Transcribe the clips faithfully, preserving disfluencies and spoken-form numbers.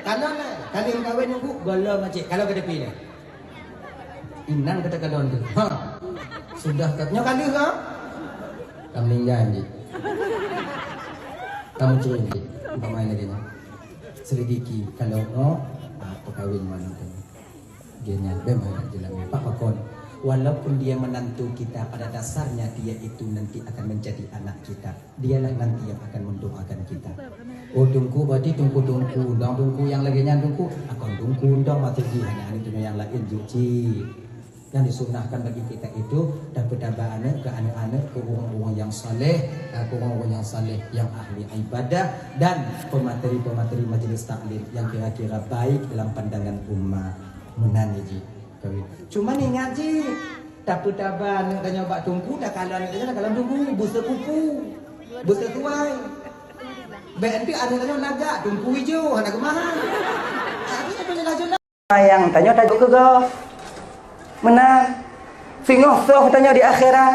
Kalon, eh, kali meukawen nunggu, gohlom macet. Kalau ka tepi nyan. Inan kata kalon tu. Ha. Sudah ka, nyoe ka lheueh ka? Ka meuninggai jih. Ka meucuri jih. Umpama lagèe nyan. Selidiki kalau nyoe, ah, peukawen mana tu. Dia nyan, bèk meuharap jeulaih. Pak pakon. Walaupun dia menantu kita, pada dasarnya dia itu nanti akan menjadi anak kita. Dialah nanti yang akan mendoakan kita. Oh, teungku, berarti teungku-teungku, dong teungku nyang lagèe nyan teungku, akon teungku dong mata jih, aneuk-aneuk teungku nyang laén jih cit. Yang disunnahkan bagi kita itu, tapeutaba aneuk keu aneuk-aneuk, keu ureueng-ureueng nyang saleh, eh, keu ureueng-ureueng nyang saleh, yang ahli ibadah, dan pemateri-pemateri majlis taklim yang kira-kira baik dalam pandangan umat. Meunan jih. Kawin. Cuman ingat jih, tapeutaba aneuk tanyoe bak teungku, takalon aneuk tanyoe, takalon teungku, beuseukupu, beuseutuai. Bèk enteuk aneuk tanyoe lagak, teungku ijo, hana keumahan. Tapi apa yang laju nak? Sayang tanyoe tajok keu gob. Meunan. Singoh soh tanyoe di akhirat.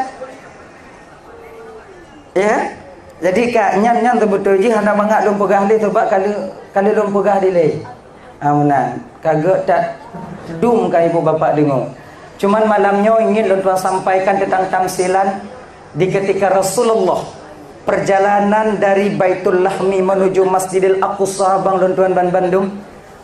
Ya? Jadi ka nyan, nyan seubeutôi jih hana mangat lôn peugah lé, sebab ka lheueh, ka lheueh lôn peugah dilèe. Ha, meunan. Ka gèt that dum ka ibu bapak deungö. Cuman malam nyoe ingin lôn tuan sampaikan teuntang tamsilan di ketika Rasulullah perjalanan dari Baitul Lahmi menuju Masjidil Aqsa, bang lôn tuan ban bandum.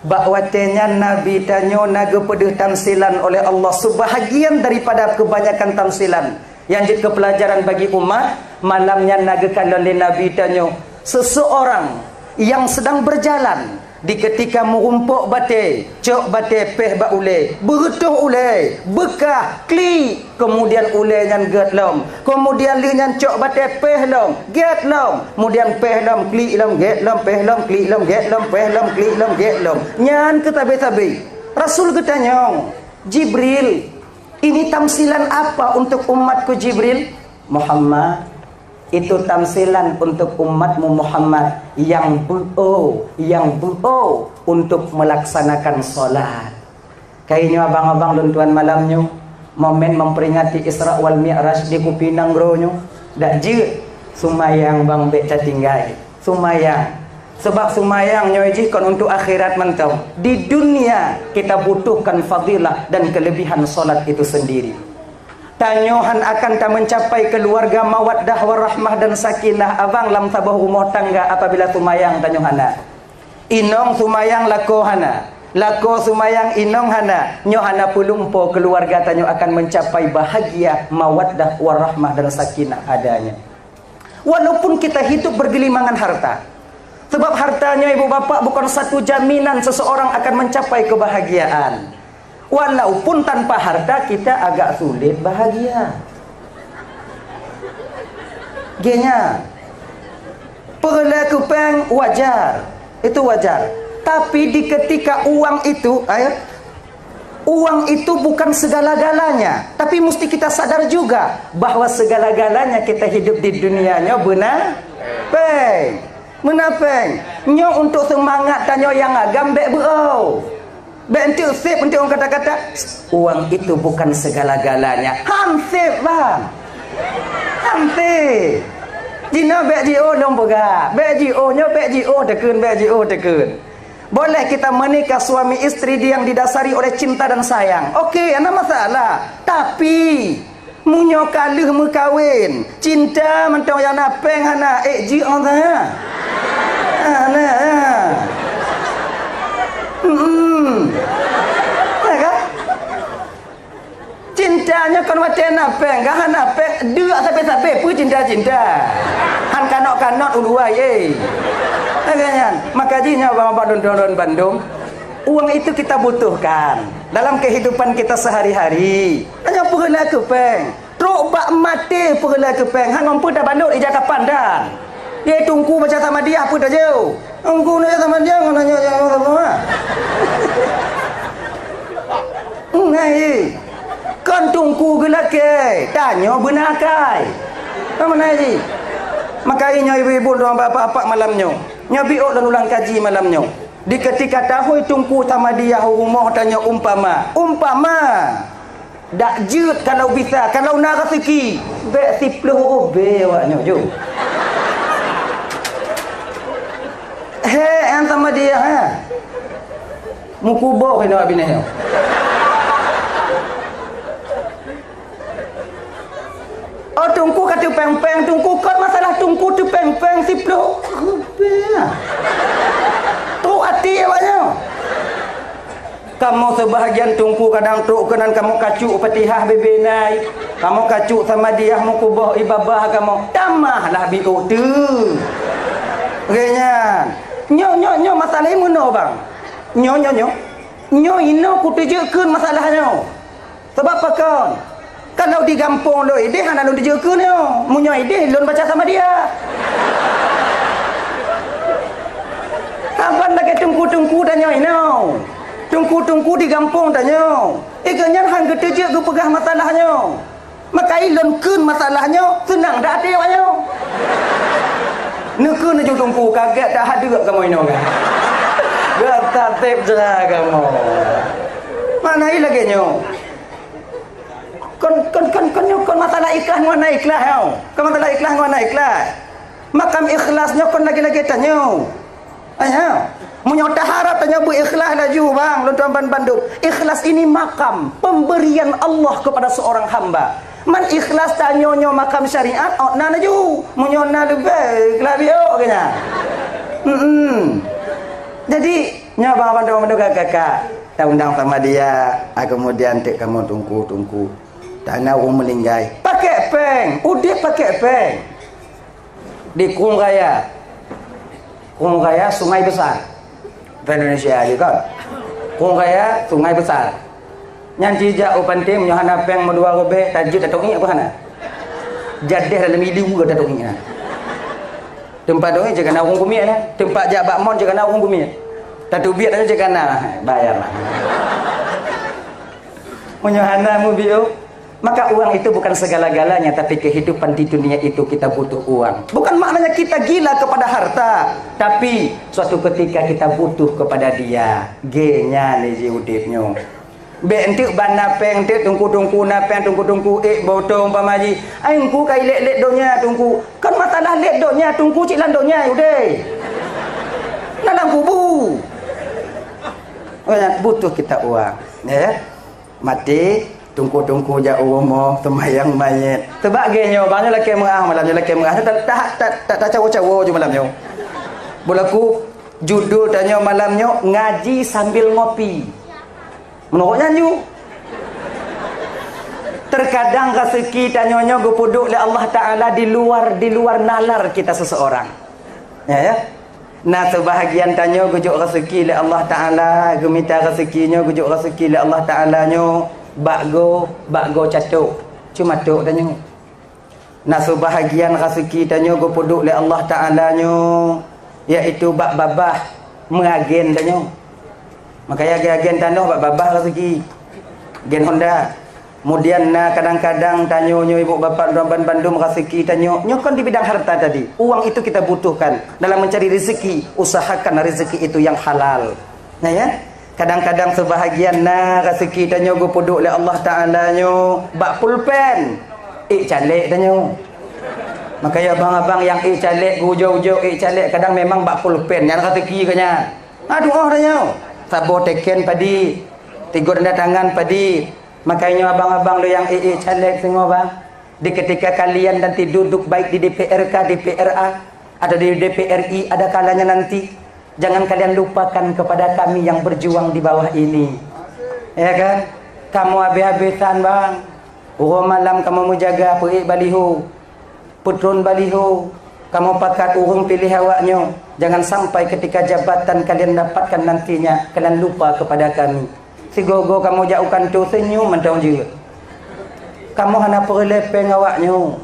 Bak watèe nyan Nabi tanyoe na geupeudeuh tamsilan oleh Allah, seubahagian daripada keubanyakan tamsilan nyang jeuet keu peulajaran bagi umat. Malam nyan na geukalon lé Nabi tanyoe seuseurang nyang seudang beujalan, di keutika meurumpok batèe, cok batèe péh bak ulèe, beureutoh ulèe, beukah, klik, keumudian ulèe nyan gèt lom. Keumudian lheueh nyan cok batèe péh lom, gèt lom. Keumudian péh lom, klik lom, gèt lom, péh lom, klik lom, gèt lom, péh lom, klik lom, gèt lom. Nyan keuh sabé-sabé. Rasul geutanyong, "Jibril, ini tamsilan apa untuk umatku, Jibril?" "Muhammad, itu tamsilan untuk umatmu, Muhammad, yang beu-o, yang beu-o untuk melaksanakan salat." Kayée nyoe abang-abang lôn tuan malam nyoe, momen memperingati Isra wal Mi'raj di kupi nanggroe nyoe, dak jeuet seumayang bang bék tatinggai. Seumayang. Sebab seumayang nyoe jih kon untuk akhirat mantong. Di dunia kita butuhkan fadilah dan kelebihan salat itu sendiri. Tanyoe han akan tameucapai keuluwarga mawaddah warahmah dan sakinah abang lam saboh rumoh tangga apabila seumayang tanyoe hana. Inong seumayang lakoe hana, lakoe seumayang inong hana, nyoe hana peulumpo keuluwarga tanyoe akan meucapai bahagia, mawaddah, warahmah dan sakinah adanya. Walaupun kita hidup bergelimangan harta, sebab harta nyoe ibu bapak bukon satu jaminan seseorang akan mencapai kebahagiaan. Walaupun tanpa harta kita agak sulit bahagia. Genya. Peureulée keu péng wajar. Itu wajar. Tapi di ketika uang itu, ayo, uang itu bukan segala-galanya. Tapi mesti kita sadar juga bahwa segala-galanya kita hidup di dunia nyoe beuna péng. Beuna péng. Nyoe untuk seumangat tanyoe nyang agam bék beu-o. Bék enteuk sép enteuk ureuëng kata-kata, "Uang itu bukan segala-galanya." Han sép, bang. Han sép. Jinoe bék jiôh lôn peugah. Bék jiôh nyoe, bék jiôh teukheun, bék jiôh teukheun. Boleh kita menikah suami istri yang didasari oleh cinta dan sayang. Oke, hana masalah. Tapi, meunyoe ka lheueh meukawen, cinta mantong nyang na péng hana, ék jeuet ngon saya? Hana. Hmm. Ya kan? Cinta nyoe kon watée na péng, ka hana péng, deuk sabe-sabe peue cinta-cinta. Han kanot-kanot uluwa, ye. Ya kan? Maka jih nyoe bang-bang lôn bandum. Uang itu kita butuhkan dalam kehidupan kita sehari-hari. Hanya peureulée keu péng. Trok bak maté peureulée keu péng. Han ngon peue tabalot ija kapan dan. Di teungku baca Samadiyah peue tajeuh. Teungku baca Samadiyah ngon nanya jawab apa? Ngai. Kon teungku geulakée. Tanyoe beuna akai. Apa mana ji? Maka nyoe ibu-ibu dan bapak-bapak malam nyoe. Nyoe biôk lôn ulang kaji malam nyoe. Di ketika tahôi teungku Samadiyah u rumoh tanyoe umpama, umpama, dak jeuet kalau bisa, kalau na raseuki, bék siplôh rubée awak nyoe ju. He, nyang sama dia, ha. Meukuboh inoe binèh nyoe. Oh, teungku ka teupeng-peng, teungku, kon masalah teungku teupeng-peng siplôh ribèe. Trôk até awak nyoe. Kamoe seubahagian teungku kadang trôk keunan kamoe kacok Fatihah bebe nai. Kamoe kacok Samadiyah meukuboh ié babah kamoe. Tamah lah biôk teuh. Lagèe nyan. Nyoe, nyoe, nyoe masalah meunoe, bang. Nyoe, nyoe, nyoe. Nyoe inoe kuteujeuet kheun masalah nyoe. Sabab pakon? Kalau di gampông lôn idéh hana lôn teujeuet kheun nyoe. Meunyoe idéh lôn baca Samadiyah. Saban lagèe teungku-teungku tanyoe inoe. Teungku-teungku di gampông tanyoe. Gobnyan han geuteujeuet geupeugah masalah nyoe. Maka ilôn kheun masalah nyoe, seunang that até awak nyoe. Neukheun laju teungku, kagèt that hadeuek kamoe inoe kan. Gata tép jera kamoe. Makna lagèe nyoe. Kon, kon, kon, kon nyoe kon masalah ikhlas ngon hana ikhlas nyoe. Kon masalah ikhlas ngon hana ikhlas. Makam ikhlas nyoe kon lagèe-lagèe tanyoe. Ayah, meunyoe taharap tanyoe beu ikhlas laju, bang, lôn tuan ban bandum. Ikhlas ini makam pemberian Allah kepada seorang hamba. Man ikhlas tanyoe nyoe makam syariat, ôt na laju. Meunyoe na leubèh, ikhlas biôk keunan. Hmm. Jadi, nyoe bang bandum-bandum kakak-kakak, ta undang sama dia, ah, kemudian teuk kamoe teungku-teungku. Tana ureueng meuninggai. Pakèk pèng, udép pakèk pèng. Di Krueng Raya. Krueng Raya Sungai Besar. Bahasa Indonesia je kan. Krueng Raya Sungai Besar. Nyan jijak u panté meunyoe hana pèng meudua ribèe, tajeuet tatôk iék apa hana? Jadeh dalam ilu ke tatôk iék na. Teumpat tôk iék cit kana ureueng kumiet na. Teumpat jak bak mon cit kana ureueng kumiet. Tateubiet aja cit kana. Bayar lah. Meunyoe hana mubiôh, maka uang itu bukan segala-galanya, tapi kehidupan di dunia itu kita butuh uang. Bukan maknanya kita gila kepada harta, tapi suatu ketika kita butuh kepada dia. Geuh nyan lé jih udép nyoe. Bèk enteuk ban na pèng, enteuk teungku-teungku na pèng, teungku-teungku ék botong umpama jih. Ai teungku ka ilét-lét donya teungku. Kon masalah lét donya, teungku cit lam donya udép. Na lam kubu. Oh, ya, butuh kita uang, ya. Maté, teungku-teungku jak u rumoh, seumayang manyét. Sabab geuh nyoe, bang nyoe lakèe meu'ah malam nyoe, lakèe meu'ah nyoe, ta-, ta-, ta-, tacawo-cawo ju malam nyoe. Beulaku, judul tanyoe malam nyoe, ngaji sambil ngopi. Meunurot nyan ju. Terkadang raseuki tanyoe nyoe geupeuduek lé Allah Taala di luar, di luar nalar kita seseorang. Ya, ya. Na seubahagian tanyoe geujok raseuki lé Allah Taala, geumita raseuki nyoe geujok raseuki lé Allah Taala nyoe bak goe, bak goe catok, cuma tok tanyoe. Na seubahagian raseuki tanyoe geupeuduek lé Allah Taala nyoe, yaitu bak babah meuagen tanyoe. Makanya agen-agen tanoh bak babah raseuki. Gen Honda. Kemudian na kadang-kadang tanyoe nyoe ibu bapak dan bandum raseuki tanyoe. Nyoe kan di bidang harta tadi. Uang itu kita butuhkan dalam mencari rezeki. Usahakan rezeki itu yang halal. Nah ya. Kadang-kadang seubahagian na raseuki tanyoe geupeuduek lé Allah Taala nyoe bak pulpen. Ék caleg tanyoe. Makanya abang-abang nyang ék caleg, geujo-jo ék caleg kadang memang bak pulpen nyan raseuki geuh nyan. Aduh, oh, tanyoe. Saboh teken padi, tiga tanda tangan padi. Makanya abang-abang lo nyang ék-ék caleg singoh bang. Di ketika kalian nanti duduk baik di D P R K, D P R A, atau di D P R I ada kalanya nanti, jangan kalian lupakan kepada kami yang berjuang di bawah ini. Ya kan? Kamoe habéh-habésan bang. Uroe malam kamoe meujaga peuék baliho. Peutron baliho, kamoe pakat ureuëng piléh awaknyoe, jangan sampai ketika jabatan kalian dapatkan nantinya, kalian lupa kepada kami. Sigoe-goe kamoe jak u kantô seunyum mantong jeuet. Kamoe hana peureulée péng awaknyoe.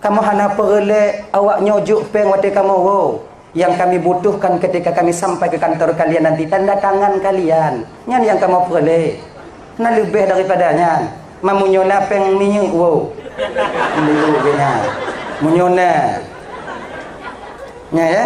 Kamoe hana peureulée awaknyoe jok péng watée kamoe woe. Nyang kami butuhkan ketika kami sampai ke kantor kalian nanti, tanda tangan kalian. Nyan nyang kamoe peureulée. Na leubeh daripada nyan. Meunyoe na péng minyeuk woe. Minyeuk geuh nyan. Meunyoe na. Nya ya.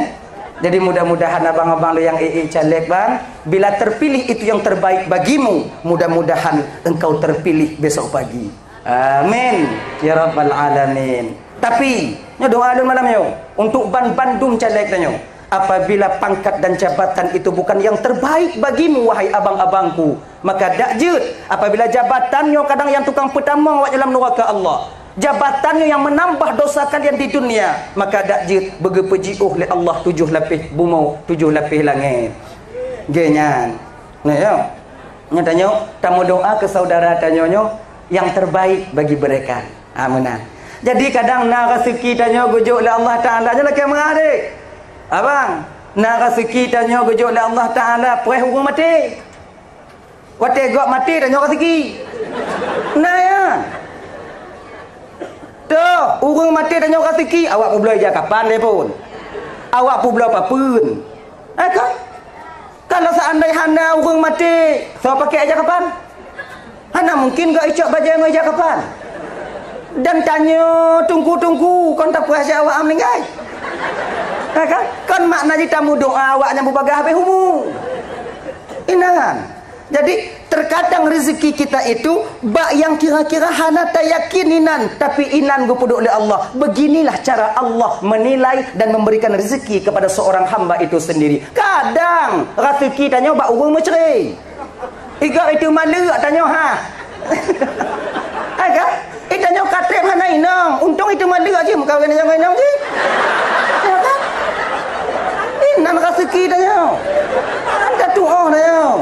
Jadi mudah-mudahan abang-abang lo nyang ék-ék caleg bang, bila terpilih itu yang terbaik bagimu, mudah-mudahan engkau terpilih besok pagi. Amin ya rabbal alamin. Tapi nyoe doa lôn malam nyoe untuk ban bandum caleg tanyoe. Apabila pangkat dan jabatan itu bukan yang terbaik bagimu, wahai abang-abangku, maka dak jeuet. Apabila jabatan nyoe kadang nyang tukang peutamong awak dalam nuraka Allah, jabatan nyoe nyang menambah dosa kalian di dunia, maka dak jeuet beugeupeujiôh lé Allah tujoh lapéh bumoe, tujoh lapéh langét. Geuh nyan. Nah, ya. Nyoe tanyoe, tameudoa keu saudara tanyoe nyoe yang terbaik bagi mereka. Ha, meunan. Jadi kadang na raseuki tanyoe geujok lé Allah Taala, nyoe lakée meuadé. Abang, na raseuki tanyoe geujok lé Allah Taala preh ureuëng maté. Watée gob maté tanyoe raseuki. Na ya. Toh, ureuëng maté tanyoe raseuki, awak peubloe ija kapan lé phon. Awak peubloe papeuen. Eh kan? Kalau seandai hana ureuëng maté, soe pakai ija kapan? Hana mungkin gak icok bajée ngon ija kapan. Dan tanyoe tungku-tungku kon tapeurasa awak meuninggai. Ha kan? Kon makna jih tameudoa awak nyang beubagaih habéh umu. Inan. Jadi, terkadang rezeki kita itu bak yang kira-kira hana tayakin inan, tapi inan geupeuduek lé Allah. Beginilah cara Allah menilai dan memberikan rezeki kepada seorang hamba itu sendiri. Kadang raseuki tanyoe bak ureuëng meucre. Iga itu maleuek tanyoe ha. Hai ka? Eh, tanyoe ka treb hana inong. Untông itu maleuek jih meukawen nyang inong jih. Ya kan? Inan raseuki tanyoe. Kan ka tuoh tanyoe.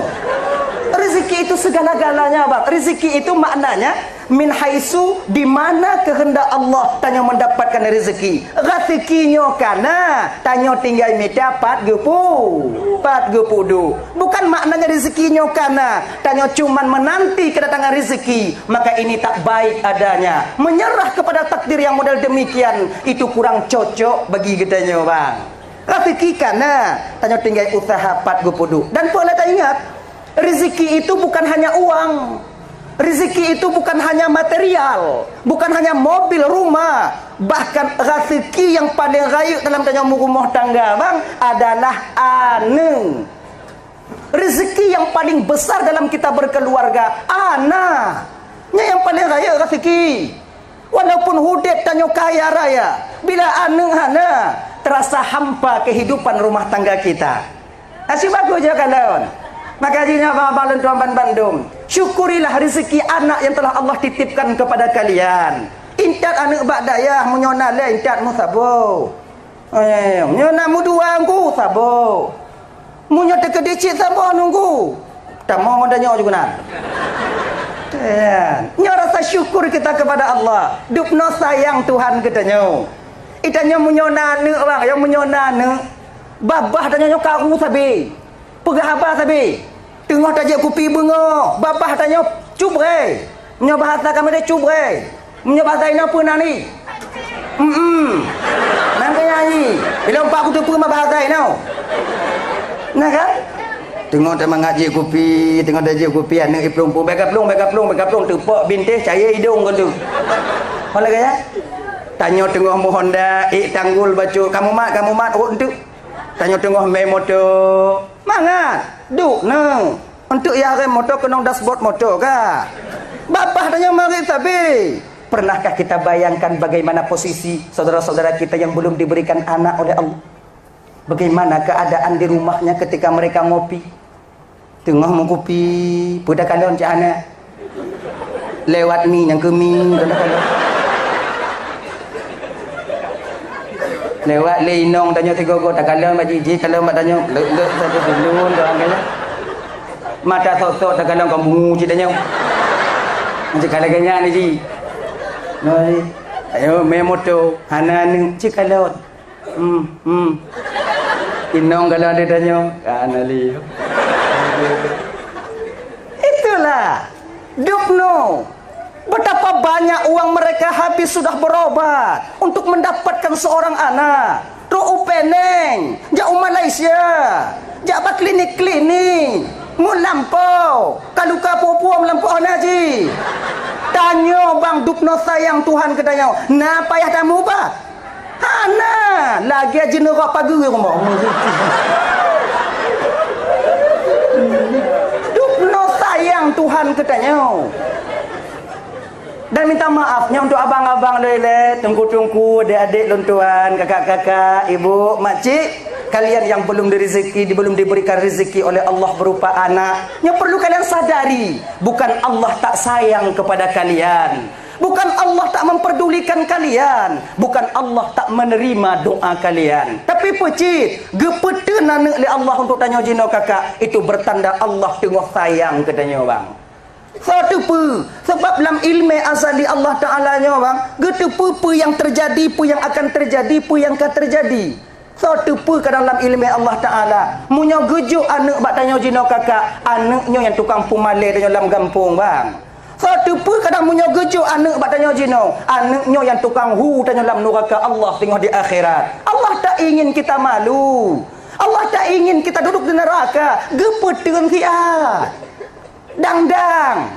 Rezeki itu segala-galanya, Bang. Rezeki itu maknanya min haitsu, di mana kehendak Allah tanyoe mendapatkan rezeki. Raseuki nyoe kana, tanyoe tinggai mita pat geupeu, pat geupeuduek. Bukan maknanya rezeki nyoe kana, tanyoe cuman menanti kedatangan rezeki, maka ini tak baik adanya. Menyerah kepada takdir yang model demikian, itu kurang cocok bagi geutanyoe, Bang. Raseuki kana, tanyoe tinggai usaha pat geupeuduek. Dan peue lé taingat, rezeki itu bukan hanya uang. Rezeki itu bukan hanya material, bukan hanya mobil, rumah. Bahkan raseuki yang paling rayeuk dalam tanyoe meurumoh tangga, Bang, adalah aneuk. Rezeki yang paling besar dalam kita berkeluarga, anak. Nyan nyang paling rayeuk rezeki. Walaupun udeb tanyoe kaya raya, bila aneuk hana, terasa hampa kehidupan rumah tangga kita. Asyik bagus je kalon. Maka jih nyoe abang-abang lôn tuan ban bandum, syukurilah rezeki anak yang telah Allah titipkan kepada kalian. Intat aneuk bak dayah, meunyoe na lé intat meusaboh. Eh, meunyoe na meudua nunggu saboh. Meunyoe teukeudi cit saboh nunggu. Tamong ngon tanyoe juga na. Ya. Nyoe rasa syukur kita kepada Allah. Dubnoe sayang Tuhan geutanyoe. Itanyoe meunyoe na aneuk, Bang, ya meunyoe na aneuk. Babah tanyoe nyoe karu sabe. Peugah haba sabe. Teungoh tajak kupi beungoh, babah tanyoe cubre. Meunyoe bahasa kamoe teh cubre. Meunyoe bahasa inoe peue nan ni? Hmm. Nan keu nyanyi. Ilong pak kuteupeue ma bahasa inoe. Nah kan? Teungoh tamangat jik kupi, teungoh tajak kupi aneuk iplueng-plueng, bèk kaplueng, bèk kaplueng, bèk kaplueng, teupok bintéh cayée idong keutu. Ho lagèe nyan? Tanyoe teungoh meuhonda, ék tanggul bacut, kamoe mat, kamoe mat, rot enteuk. Tanyoe teungoh mé moto, mangat, duek neuh. Untuk ya rem moto keunong dashboard moto ka. Babah tanyoe marit sabe. Pernahkah kita bayangkan bagaimana posisi saudara-saudara kita yang belum diberikan anak oleh Allah? Bagaimana keadaan di rumahnya ketika mereka ngopi? Teungoh meukupi, peue takalon cak hana. Lewat mi nyang keumi, peue takalon. Lewat lé inong tanyoe sigoe-goe, takalon bak jih, jih kalon bak tanyoe, leuek-leuek sabe tulun doang kaya. Mata sok-sok takalon kon bungu cit tanyoe. Macam ka lagèe nyan jih. Nah, ayo mé moto, hana aneuk, cit kalon. Hmm, hmm. Inong kalau ada tanya, kan Ali. Itulah. Dubnoe. Betapa banyak uang mereka habis sudah berobat untuk mendapatkan seorang anak. Trok u Penang, jak u Malaysia, jak bak klinik-klinik, meulampau, ka luka puo-puo meulampau hana ji. Tanyoe bang dubnoe sayang Tuhan keu tanyoe, na payah tamubat? Hana, lagèe jeuneurok pageue rumoh. Dubnoe sayang Tuhan keu tanyoe. Dan minta maaf nyoe untuk abang-abang lé, teungku-teungku, adék-adék lôn tuan, kakak-kakak, ibu, makcik. Kalian yang belum diriziki, belum diberikan rezeki oleh Allah berupa anak, yang perlu kalian sadari, bukan Allah tak sayang kepada kalian. Bukan Allah tak memperdulikan kalian, bukan Allah tak menerima doa kalian. Tapi peucit, geupeuteun aneuëk lé Allah untuk tanyoe jinoe kakak, itu bertanda Allah teungoh sayang keu tanyoe, bang. Soe teupeu? Sebab lam ilmu azali Allah Taala nyoe, bang, geuteupeue peue nyang teujadi, peue nyang akan teujadi, peue nyang ka teujadi. Soe teupeu kadang lam ilmu Allah Taala, meunyoe geujok aneuëk bak tanyoe jinoe kakak, aneuëk nyoe nyang tukang peumalée tanyoe lam gampông, bang. Soe teupeu kadang meunyoe geujok aneuëk bak tanyoe jinoe, aneuëk nyoe nyang tukang hu tanyoe lam nuraka Allah singoh di akhirat. Allah tak ingin kita malu. Allah tak ingin kita duduk di neraka. Geupeuteun siat. Dang-dang.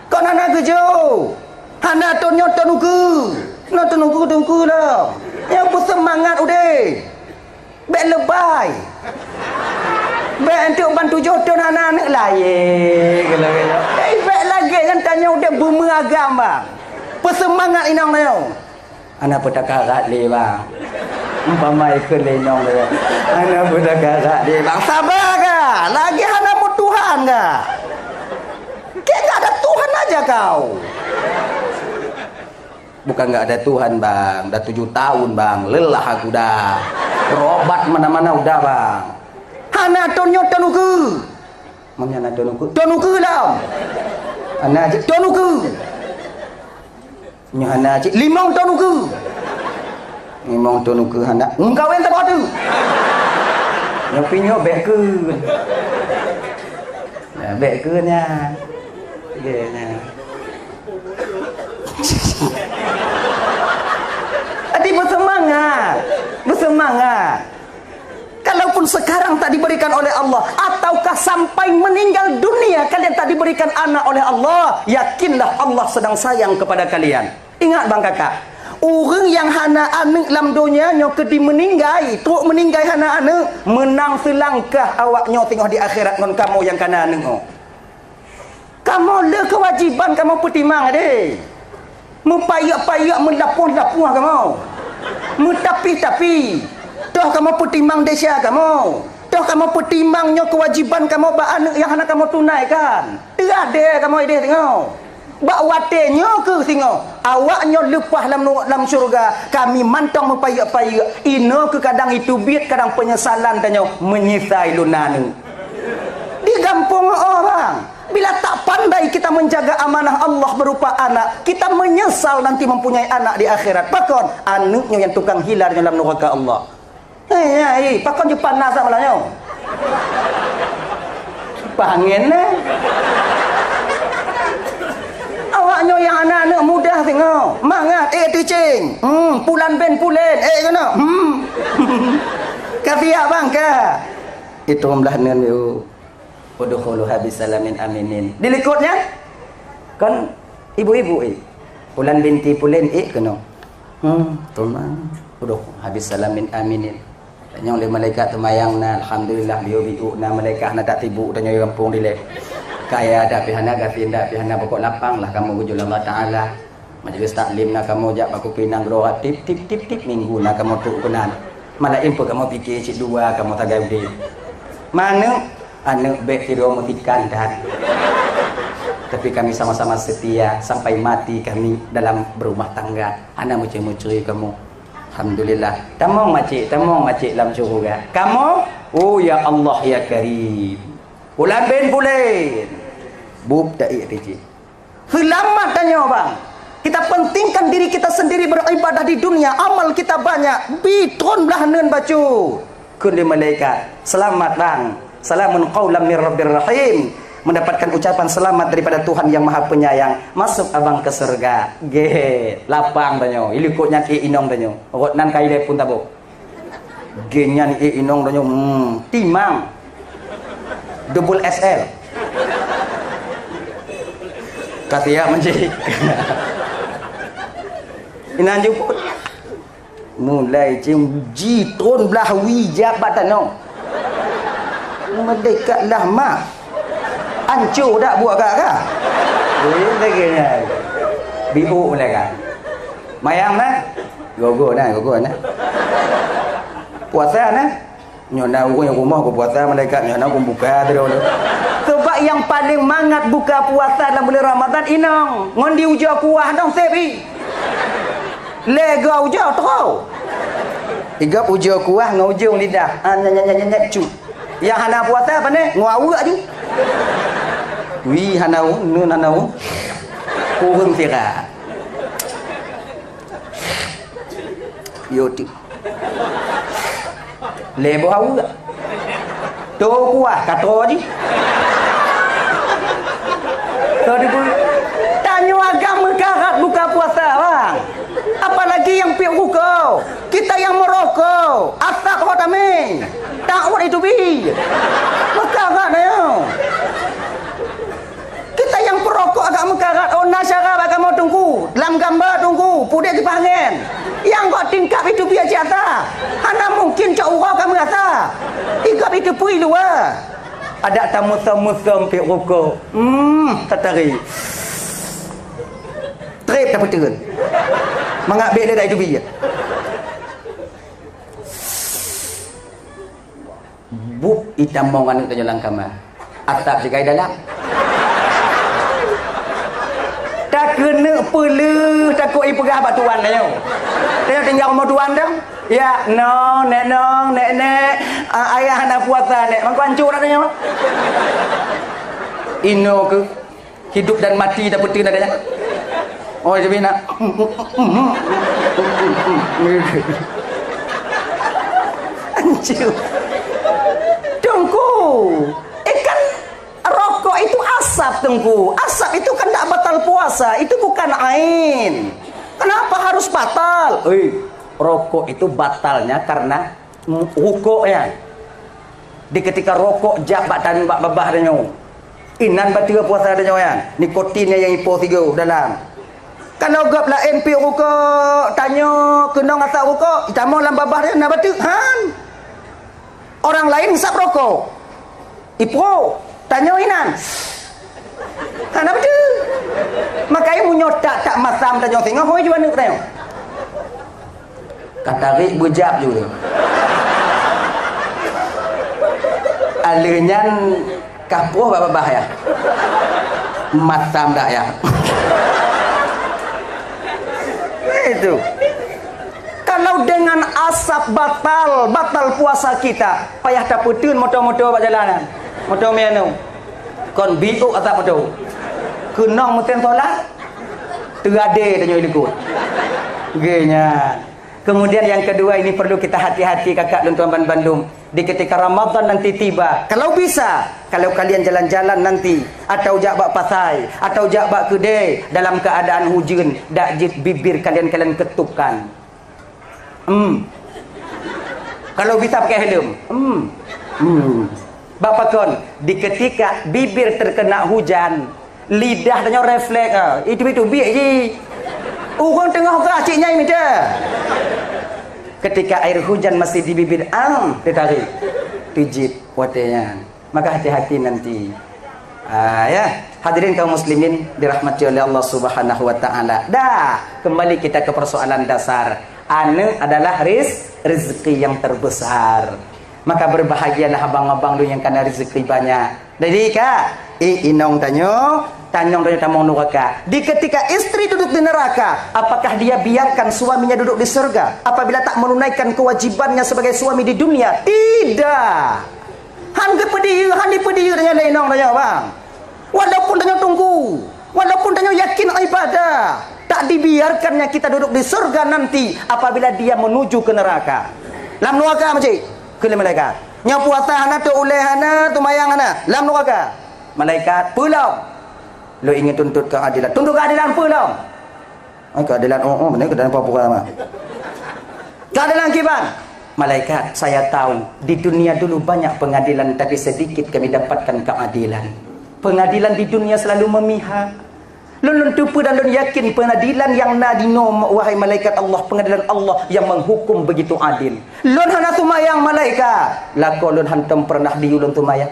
Kon hana geujok. Hana, teuh nyoe teuh ukeue. Nyoe teuh ukeue, teuh ukeue lom. Nyoe beuseumangat udeb. Bék leubeh. Bék enteuk ban tujoh thon hana aneuëk, layée geulo-geulo. Eh, bék lagée nyan tanyoe udeb beumeuagam, bang. Beuseumangat inong tanyoe. Hana peue takarat lé, bang. Umpama ikheun lé inong lé, bang. Hana peue takarat lé, bang. Saba kah? Lagée hana meutuhan kah? Kayak nggak ada Tuhan aja kau. Bukan nggak ada Tuhan, bang. Dah tujuh tahun, bang. Lelah aku dah. Berobat mana-mana udah, bang. Hana, teuh nyoe teuh ukeue. Mami, hana teuh ukeue. Teuh ukeue lom. Hana cit teuh ukeue. Nyoe hana cit limong teuh ukeue. Limong teuh ukeue hana. Meukawen saboh teuk. Nyoe pih nyoe bék kheun. Ya, bék kheun nyan. Bék nyan. Jadi beuseumangat. Beuseumangat. Kalaupun sekarang tak diberikan oleh Allah, ataukah sampai meninggal dunia kalian tak diberikan anak oleh Allah, yakinlah Allah sedang sayang kepada kalian. Ingat, bang, kakak, ureuëng nyang hana aneuëk lam donya nyoe keudi meuninggai, trok meuninggai hana aneuëk, meunang seulangkah awak nyoe singoh di akhirat ngon kamoe nyang kana aneuëk nyoe. Kamoe le keuwajiban kamoe peutimang deh. Meupayeuk-payeuk, meulapoh-lapoh kamoe. Meutapi-tapi. Toh kamoe peutimang desya kamoe. Toh kamoe peutimang nyoe keuwajiban kamoe bak aneuëk nyang hana kamoe tunaikan. Teuadée kamoe ideh singoh. Bak watée nyoe keuh singoh, awak nyoe leupah lam nu-, lam syeuruga, kami mantong meupayeuk-payeuk. Inoe keuh kadang iteubiet, kadang peunyesalan tanyoe, meunyeusai lôn na aneuëk. Di gampông oh, bang. Bila tak pandai kita menjaga amanah Allah berupa anak, kita menyesal nanti mempunyai anak di akhirat. Pakon? Aneuëk nyoe nyang tukang hila nyoe lam nuraka Allah. Eh, ya, eh, pakon jeuet panas malam nyoe? Pangen, eh? Awak nyoe nyang hana aneuëk mudah singoh. Mangat, eh, teaching. Hmm, pulan bin pulen, eh, keunoe. Hmm. Ka siap, bang, ka. Itu belah neun, yuk. Udkhuluha bisalamin aminin. Di likot nyan, kan ibu-ibu, eh. Pulan binti pulen, eh, keunoe. Hmm, teuma. Udkhuluha bisalamin aminin. Tanyong lé malaikat teumayang na, alhamdulillah, biôh biôh na malaikat na tak tibuk tanyong gampông dilèe. Kaya dak pih hana, gasien dak pih hana, pokok lapang lah kamoe geujok lé Allah Taala. Majlis taklim na kamoe jak bak kupi nanggroe, tip, tip, tip, tip, minggu na kamoe trok keunan. Malam pun kamoe pike cit dua kamoe sagai udép. Manök, aneuëk bèk sidroe meusikan that. Tapi kami sama-sama setia sampai mati kami dalam berumah tangga. Hana meucue-meucue kamoe. Alhamdulillah. Tamong macik, tamong macik lam syeuruga. Kamoe, oh ya Allah ya Karim. Pulan bin pulen. Bup taék tijih. Seulamat tanyoe, bang. Kita pentingkan diri kita sendiri beribadah di dunia, amal kita banyak, bi tron blah neun bacut. Kheun lé malaikat, "Selamat, bang. Salamun qaulam mir rabbir rahim." Mendapatkan ucapan selamat daripada Tuhan yang Maha Penyayang. Masuk abang ke surga. Gét, lapang tanyoe. Ilikot nyan ék inong tanyoe. Rot nan ka ilèe pun tabok. Gét nyan ék inong tanyoe, hmm, timang. Double X L. Ka siap, Encik. Inan jemput. Mulai cing ji tron blah wijab bak tanoh. Merdeka lah mak. Ancur dak buat kak ka? Eh, lagi nya. Biuk mulai kan. Mayang nah. Gogo nah, gogo nah. Puasa nah. Nyoe na ureuëng rumoh geupuasa malaikat, nyoe na geubuka droe. Sebab nyang paleng mangat buka puasa lam buleuen Ramadhan inong, ngon di ujoe kuah dong seb i. Lé goe ujoe troh. Igop ujoe kuah ngon ujong lidah. Ah, nyat, nyat, nyat, nyat, nyat, cu. Nyang hana puasa pane? Ngon aweuek ju. Wih, hana u, nun hana u. Kureueng sira. Yo tu. Lé boh aweuek. Toh kuah, ka toh jih. Toh dibu-, tanyoe agam meukarat buka puasa, bang. Apalagi nyang piep rukok. Kita nyang meurokok. Asap ho tamé. Takut itu bi. Meukarat tanyoe. Kita nyang peurokok agak meukarat, oh, na syara bak kamoe teungku. Lam gamba teungku, pudek sipah angén. Nyang gok tingkap itu biasa ata. Hana mungkin cok uroe ka meurasa. Igop itu pui luwa. Adak tamusam-musam piep rukok. Hmm, tatari. Trép tapeuteun. Mangat bék lé dak itu bi. Bup itamong aneuk tanyoe lam kama. Atap sigai dalam. Takeuneuk peuleueh takot ipeugah bak tuan tanyoe. Tanyoe tinggai rumoh tuan dong. Ya, nong, nek nong, nek nek, ah, ayah hana puasa nek. Mangko ancur dak tanyoe. Inoe keuh. Hidup dan mati dah betul adanya. Oh, jadi nak. Anjir. Teungku, eh, kan rokok itu asap, Teungku. Asap itu kan tak batal puasa. Itu bukan ain. Kenapa harus batal? Eh, rokok itu batalnya karena rukuk, ya. Di ketika rokok jak bak tan-, bak babah tanyoe. Inan bateue puasa tanyoe, ya. Nikotin nyang ipo sigoe dalam. Kalau gob laén piep rukok, tanyoe keunong asap rukok, itamong lam babah tanyoe na bateue. Han. Orang lain ngisap rokok. Ipo, tanyoe inan. Hana beutôi. Makanya meunyoe tak, tak masam tanyoe singoh, hôi ju aneuk tanyoe. Ka tarék beujab ju. Aleuh nyan ka poh bak babah ya. Masam dak ya. Itu. Kalau dengan asap batal, batal puasa kita, payah tapeuteun moto-moto bak jalanan. Moto mianeu. Kon biuk asap moto. Keunong meusén solat, teugadée tanyoe likot. Geuh nyan. Kemudian yang kedua, ini perlu kita hati-hati, kakak lôn tuan bandum. Di ketika Ramadan nanti tiba, kalau bisa, kalau kalian jalan-jalan nanti, atau jak bak pasai, atau jak bak keudè dalam keadaan hujeuen, dak jeuet bibir kalian, kalian ketupkan. Hmm. Kalau bisa pakai helm. Hmm. Hmm. Bak pakon, di ketika bibir terkena hujan, lidah tanyoe refleks, ah, itu, itu biek ji. Ureuëng teungoh grah cit nyai mita. Ketika air hujan masih di bibir, am, tetarik. Tijit watée nyan. Maka hati-hati nanti. Ah, ya. Hadirin kaum muslimin dirahmati oleh Allah Subhanahu wa taala. Dah, kembali kita ke persoalan dasar. Aneuk adalah riz-, rezeki yang terbesar. Maka berbahagialah abang-abang lôn nyang kana rezeki banyak. Jadi ka, i-, inong tanyoe, tanyong tanyoe tamong nuraka. Di ketika istri duduk di neraka, apakah dia biarkan suaminya duduk di surga apabila tak menunaikan kewajibannya sebagai suami di dunia? Tidak. Han geupeudiyeu, han dipeudiyeu tanyoe lé inong tanyoe, bang. Walaupun tanyoe teungku, walaupun tanyoe yakin ibadah, tak dibiarkannya kita duduk di surga nanti apabila dia menuju ke neraka. Lam nuraka meucit, kheun lé malaikat. Nyoe puasa hana, tôp ulée hana, seumayang hana, lam nuraka. Malaikat, "Peulom. Lôn ingin tuntut keadilan." "Tuntut keadilan peulom?" Ai, keadilan, oh, oh, benar keadilan apa pura mah. Keadilan kiban? Malaikat, saya tahu, di dunia dulu banyak pengadilan, tapi sedikit kami dapatkan keadilan. Pengadilan di dunia selalu memihak. Lôn, lôn teupeue dan lôn yakin pengadilan nyang na dinoe, wahai malaikat Allah, pengadilan Allah yang menghukum begitu adil. Lôn hana seumayang malaikat, lakoe lôn hantom pernah diyue lôn seumayang.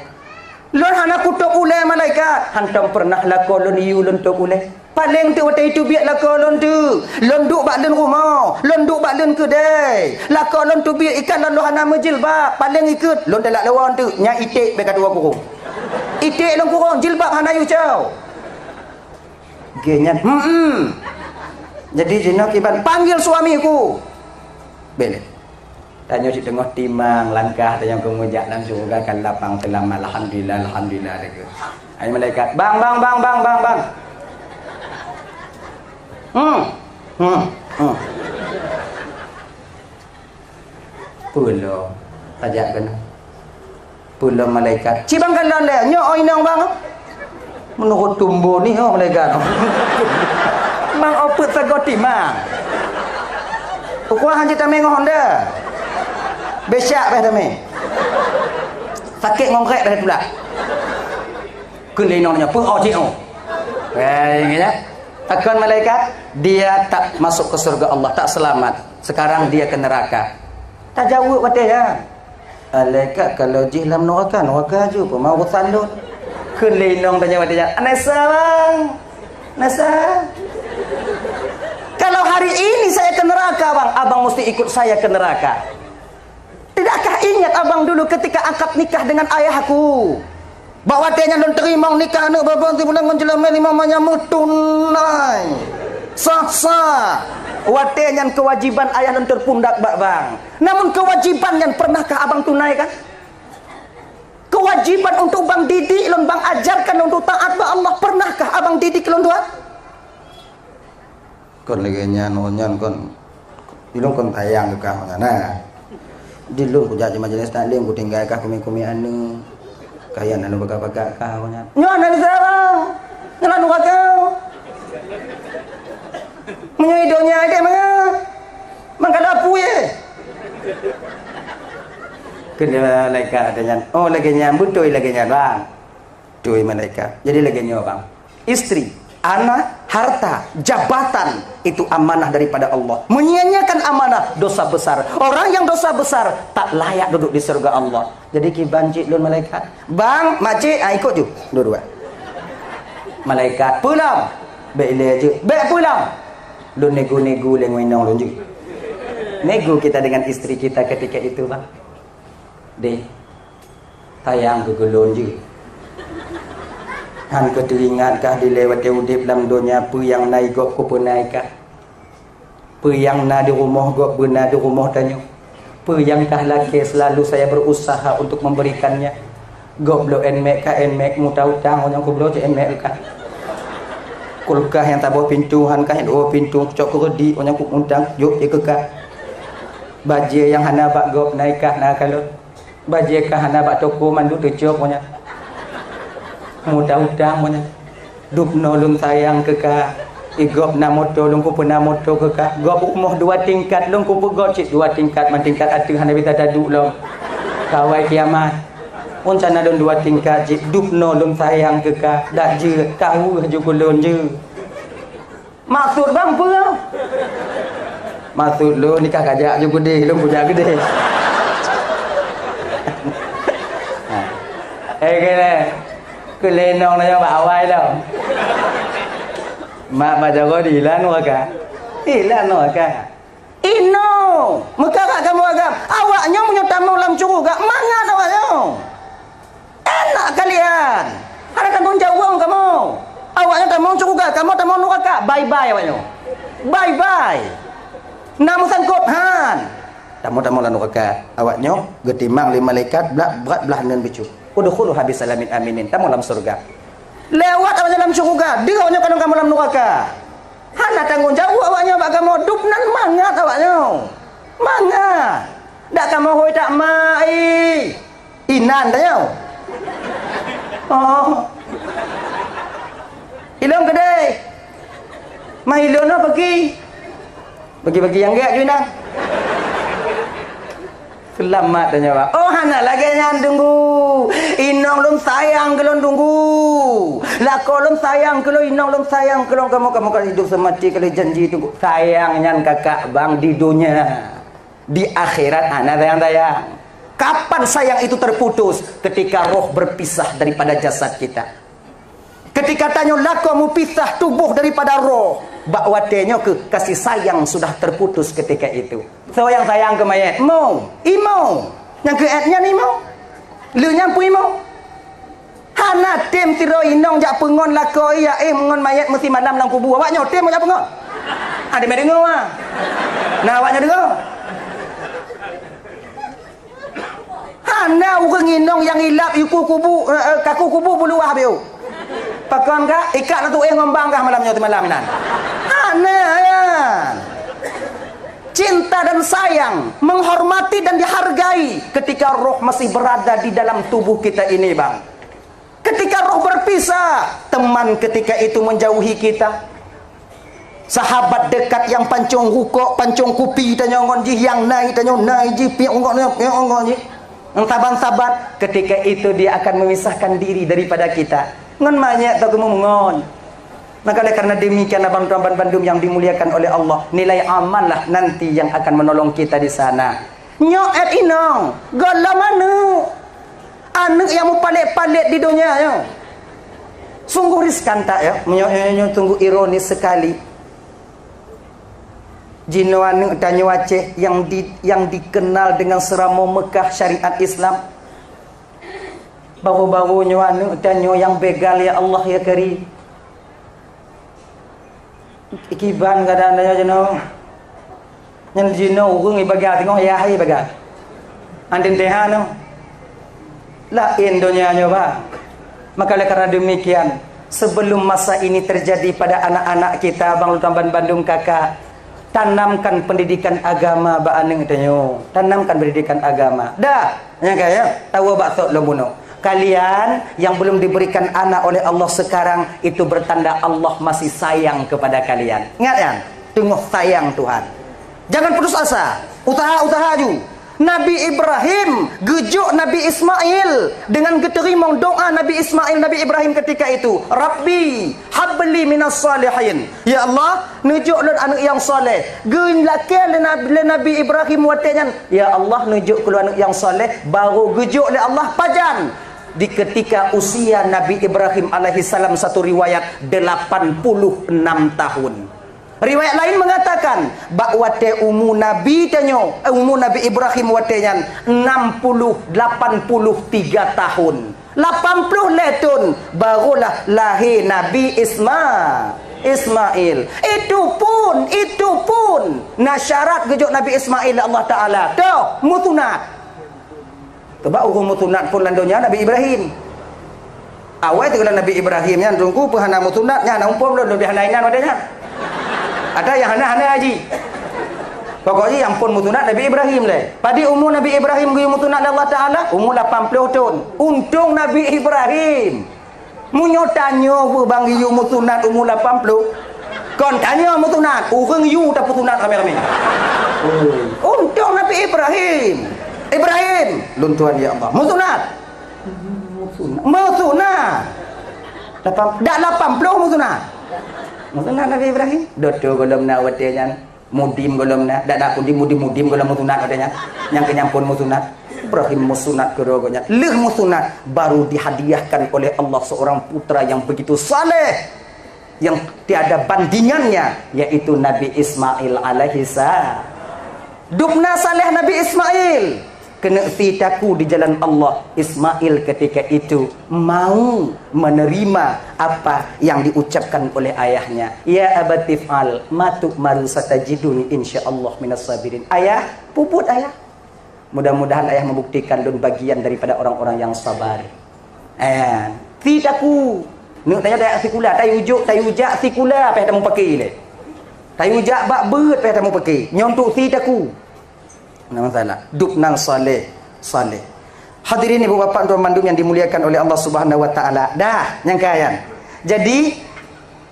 Lôn hana kutôp ulée malaikat. malaikat, hantom peureunah lakoe lôn yue lôn tôb ulèe. Paleng teuk watèe teubiet lakoe lôn teuk. Lôn duek bak leuen rumoh, lôn duek bak leuen keudè. Lakoe lôn teubiet ikat lôn lôn hana meujilbab, paleng ikheun lôn talak lewon teuk, nyan iték bèk ka tuwoe kurông. Iték lôn kurông, jilbab hana yue cok. Geuh nyan, hmm. Jadi jinoe kiban, "Panggil suamiku." Bèk lé. Tanyoe cit teungoh timang langkah tanyoe keu meujak lam syeuruga ka lapang seulamat, alhamdulillah, alhamdulillah, lagèe. Hai malaikat, "Bang, bang, bang, bang, bang, bang." Hmm. Hmm. Hmm. Peue lom tajak keunoe? Peue lom malaikat? "Ci bang kalon lé, nyoe oi inong bang." Meunurot tumbo ni oh malaikat. Mang opeuet sagoe timang. Ukuah hanjeuet tamé ngon honda. Besak beh tamé. Sakét ngon krek beh tulak. Kheun lé inong nyoe, "Peue oh cit oh?" Eh, ingat ya. Takheun malaikat, "Dia tak masuk ke surga Allah, tak selamat. Sekarang dia ke neraka." Tajaweueb watèe nyan. "Alaikat kalau jih lam nuraka, nuraka ju, peue ma urusan lôn?" Kheun lé inong tanyoe watèe nyan, "Anasa, bang. Anasa. Kalau hari ini saya ke neraka, bang, abang mesti ikut saya ke neraka. Tidakkah ingat abang dulu ketika akad nikah dengan ayahku? Bak watèe nyan lôn teurimong nikah aneuk babah sibulan ngon jeulamèe limong manyam meutunai. Sah-sah. Watèe nyan keuwajiban ayah lôn teupundak bak bang. Namun keuwajiban nyan pernahkah abang tunaikan? Keuwajiban untuk bang didik lôn, bang ajarkan lôn untuk taat bak Allah, pernahkah abang didik lôn tuan?" Kon lagèe nyan, oh nyan kon. Di lôn kon sayang keu kah nyan, nah. Di lôn kujak di majelis taklim, kutinggai kah kumi-kumi aneuk. Kayèe aneuk bagak-bagak kah nyan. Nyoe aneuk siapa? Nyoe aneuk kah? Meunyoe i donya deh mangat. Mangkada apui eh. Keu malaikat ada nyan. Oh, lagèe nyan, beutôi lagèe nyan, bang. Tui malaikat. Jadi lagèe nyoe, bang. Istri, anak, harta, jabatan, itu amanah daripada Allah. Menyia-nyiakan amanah, dosa besar. Orang yang dosa besar, tak layak duduk di surga Allah. Jadi kiban cit lôn malaikat. Bang, makcik, ah, ikut ju. Dua-dua. Malaikat, "Peue lom?" "Bèk ilèe jeuet." "Bèk peue lom?" "Lôn nego-nego lé ngon inong lôn jeuet." Nego kita dengan istri kita ketika itu, bang. Deh, sayang keu keu lôn jeuet. Han keu teuingat kah dilèe watèe udép lam donya peue nyang na i gob kupeunai kah? Peue nyang na di rumoh gob beuna di rumoh tanyoe? Peue nyang kah lakèe selalu saya berusaha untuk memberikannya? Gob lôn èn mèk ka èn mèk muta-utang, oh nyang kubloe cit èn mèk keu kah. Kulkas nyang saboh pintoe han kah nyoe pintoe cok keu reudi, oh nyang kuutang jok jih keu kah. Bajèe nyang hana bak gob na i kah na kalon. Bajèe ka hana bak toko mandum teucok, oh nyan. Muta-utang, oh nyan. Dubnoe lôn sayang keu kah. I gob na moto, lôn kupeuna moto keu kah. Gob rumoh dua tingkat, lôn kupeugot cit dua tingkat, man tingkat ateueh hana bisa taduek lom. Kawai kiamat. Rencana lôn dua tingkat cit, dubnoe lôn sayang keu kah. Dak jeuet, kaweuh ju keu lôn jeuet. Maksud bang peue? Maksud lôn nikah kajak ju geudeh, lôn kujak geudeh. Ha. Eh, kena. Keu lé inong nyoe bak awai lom. Mak bak jaroe di ilan waka. Ilan waka. Inong, meukarat kamoe agam. Awak nyoe meunyoe tamong lam syeuruga, mangat awak nyoe. Enak kalian. Ada tanggung jawab kamoe. Awak nyoe tamong syeuruga, kamoe tamong nuraka. Bye-bye awak nyoe. Bye-bye. Na meusangkot han. Tamong-tamong lam nuraka. Awak nyoe geutimang lé malaikat brat, brat blaih neun bacut. Udkhuluha bisalamin aminin. Tamong lam syeuruga. Lewat awak nyoe lam syeuruga. Deuh awak nyoe keuneuk kamoe lam nuraka. Hana tanggung jawab awak nyoe bak kamoe. Dub nan mangat awak nyoe. Mangat. Dak kamoe hôi tak mai. Inan tanyoe. Oh. Ilôn keudeh. Mah ilôn nyoe peugi. Bagi-bagi nyang gèt ju inan. Seulamat tanyoe, Bang. Oh, hana lagèe nyan, Teungku. Inong lôn sayang keu lôn, Teungku. Lakoe lôn sayang keu lôn, inong lôn sayang keu lôn. Kamoe, kamoe ka hidup seumati kali janji, Teungku. Sayang nyan kakak, Bang, di donya. Di akhirat hana sayang-sayang. Kapan sayang itu terputus? Ketika roh berpisah daripada jasad kita. Ketika tanyoe lakoe mupisah tuboh daripada roh, bak watée nyoe keuh kasih sayang sudah terputus ketika itu. Soe nyang sayang keu manyét? Mo, imo. Nyang keu ét nyan imo. Lheueh nyan peue imo? Hana tem sidroe inong jak peungon lakoe, ya éh, ngon manyét meusimalam lam kubu. Awak nyoe tem jak peungon? Ada mé deungoe, ah. Nah, awak nyoe deungoe. Hana ureuëng inong nyang ilab iku kubu, eh, eh, kaku kubu buluwah biu. Pakon ka? Ikat latu éh ngombang kah malam nyoe teumalam inan? Hana, ya. Cinta dan sayang, menghormati dan dihargai ketika roh masih berada di dalam tubuh kita ini, Bang. Ketika roh berpisah, teman ketika itu menjauhi kita. Sahabat dekat yang pancong rukok, pancong kupi, tanyoe ngon jih, yang nai, tanyoe nai jih, piek ngon, piek ngon jih. Nyang saban-saban, ketika itu dia akan memisahkan diri daripada kita. Ngon manyét teuh keumeungon. Maka oleh karena demikian, abang tuan bandum yang dimuliakan oleh Allah, nilai amal lah nanti yang akan menolong kita di sana. Nyoe ét inong, gohlom aneuëk. Aneuëk nyang mupalét-palét di donya nyoe. Sungguh riskan that, ya. Nyoe, nyoe, nyoe sungguh ironis sekali. Jinoe aneuëk tanyoe Aceh yang di, yang dikenal dengan seuramoe Mekah syariat Islam. Baru-baru nyoe aneuëk tanyoe nyang begal, ya Allah, ya Karim. Kiban keadaan tanyoe jinoe. Nyan jinoe ureuëng ibaga teungoh yah ibaga. Andén teuh hana. Laén donya nyoe, Bang. Maka oleh karena demikian, sebelum masa ini terjadi pada anak-anak kita, Bang Lutan Bandum, Kakak, tanamkan pendidikan agama bak aneuëk tanyoe. Tanamkan pendidikan agama. Dah, nyang kaya, tawa bak sot lom bunoe. Kalian yang belum diberikan anak oleh Allah sekarang, itu bertanda Allah masih sayang kepada kalian. Ingat, ya, teungoh sayang Tuhan. Jangan putus asa. Usaha-usaha ju. Nabi Ibrahim geujok Nabi Ismail dengan geuteurimong doa Nabi Ismail, Nabi Ibrahim ketika itu, "Rabbi, habli minas salihin." Ya Allah, neujok lôn aneuëk nyang saleh. Geulakée lé Nabi, lé Nabi Ibrahim watée nyan, "Ya Allah, neujok keu lôn aneuëk nyang saleh." Baru geujok lé Allah pajan. Di ketika usia Nabi Ibrahim alaihissalam, satu riwayat, delapan puluh enam tahun. Riwayat lain mengatakan, bak watée umu Nabi tanyoe, eh, umu Nabi Ibrahim watée nyan enam puluh, lapan puluh tiga tahun. Lapan puluh lhée thon, barulah lahé Nabi Isma-, Ismail. Itu pun, itu pun na syarat geujok Nabi Ismail lé Allah Taala. Toh, meusunat. Coba ureuëng meusunat phon lam donya Nabi Ibrahim. Awai teuka Nabi Ibrahim nyan teungku peuhana meusunat nyan, na umpom lôn leubeh hana inan watée nyan. Ada nyang hana-hana haji. Pokoknya nyang phon meusunat Nabi Ibrahim lé. Padum umu Nabi Ibrahim geuyue meusunat lé Allah Taala? Umu lapan puluh thon. Untông Nabi Ibrahim. Meunyoe tanyoe bang geuyue meusunat umu lapan puluh, kon tanyoe meusunat, ureuëng yue tapeusunat ramé-ramé. Untông Nabi Ibrahim. Ibrahim, lôn tuan ya Allah. Meusunat. Meusunat. Meusunat. Lapan, dak lapan puluh meusunat. Meusunat Nabi Ibrahim. Doto gohlom na watée nyan. Mudim gohlom na, dak na pun di mudim-mudim gohlom meusunat watée nyan. Nyang keu nyan phon meusunat. Ibrahim meusunat keudroe gobnyan. Lheueh meusunat, baru dihadiahkan oleh Allah seorang putra yang begitu saleh, yang tiada bandingannya, yaitu Nabi Ismail alaihissalam. Dubna saleh Nabi Ismail. Keuneuk si taku di jalan Allah, Ismail ketika itu mau menerima apa yang diucapkan oleh ayahnya. "Ya abati if'al ma tu'maru satajiduni insyaallah minas sabirin." Ayah, peubuet ayah. Mudah-mudahan ayah membuktikan lôn bagian daripada orang-orang yang sabar. Eh, si taku. Neuk tanya tajak sikula, tayue jok, tayue jak sikula, payah tamupakè lé. Tayue jak bak beuet, payah tamupakè. Nyoe untuk si taku. Nama salah. Dubna saleh, saleh. Hadirin ibu bapak tuan mandum yang dimuliakan oleh Allah Subhanahu wa taala. Dah, nyang kaya. Jadi,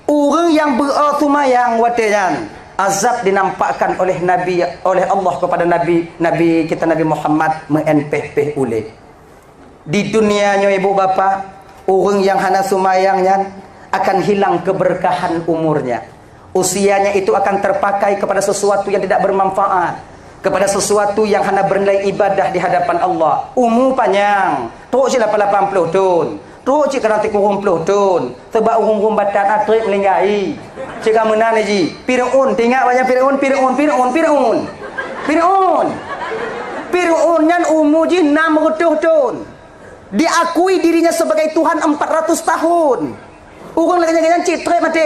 ureuëng nyang beu-o seumayang watée nyan, azab dinampakkan oleh Nabi, oleh Allah kepada Nabi, Nabi kita Nabi Muhammad meu'en péh-péh ulée. Di dunia nyoe ibu bapak, ureuëng nyang hana seumayang nyan akan hilang keberkahan umurnya. Usianya itu akan terpakai kepada sesuatu yang tidak bermanfaat, kepada sesuatu yang hana bernilai ibadah di hadapan Allah. Umu panyang, trok cit lapan-lapan ploh thon, Trok cit keunan sikureueng ploh thon, sabab ureueng-ureueng batat na treb meuninggai. Cit ka meunan ji. Fir'aun, teuingat wajah Fir'aun, Fir'aun, Fir'aun, Fir'aun. Fir'aun. Fir'aun nyan umu jih enam reutôh thon. Diakui dirinya sebagai Tuhan empat ratus tahun. Ureueng lagèe nyan cit treb maté.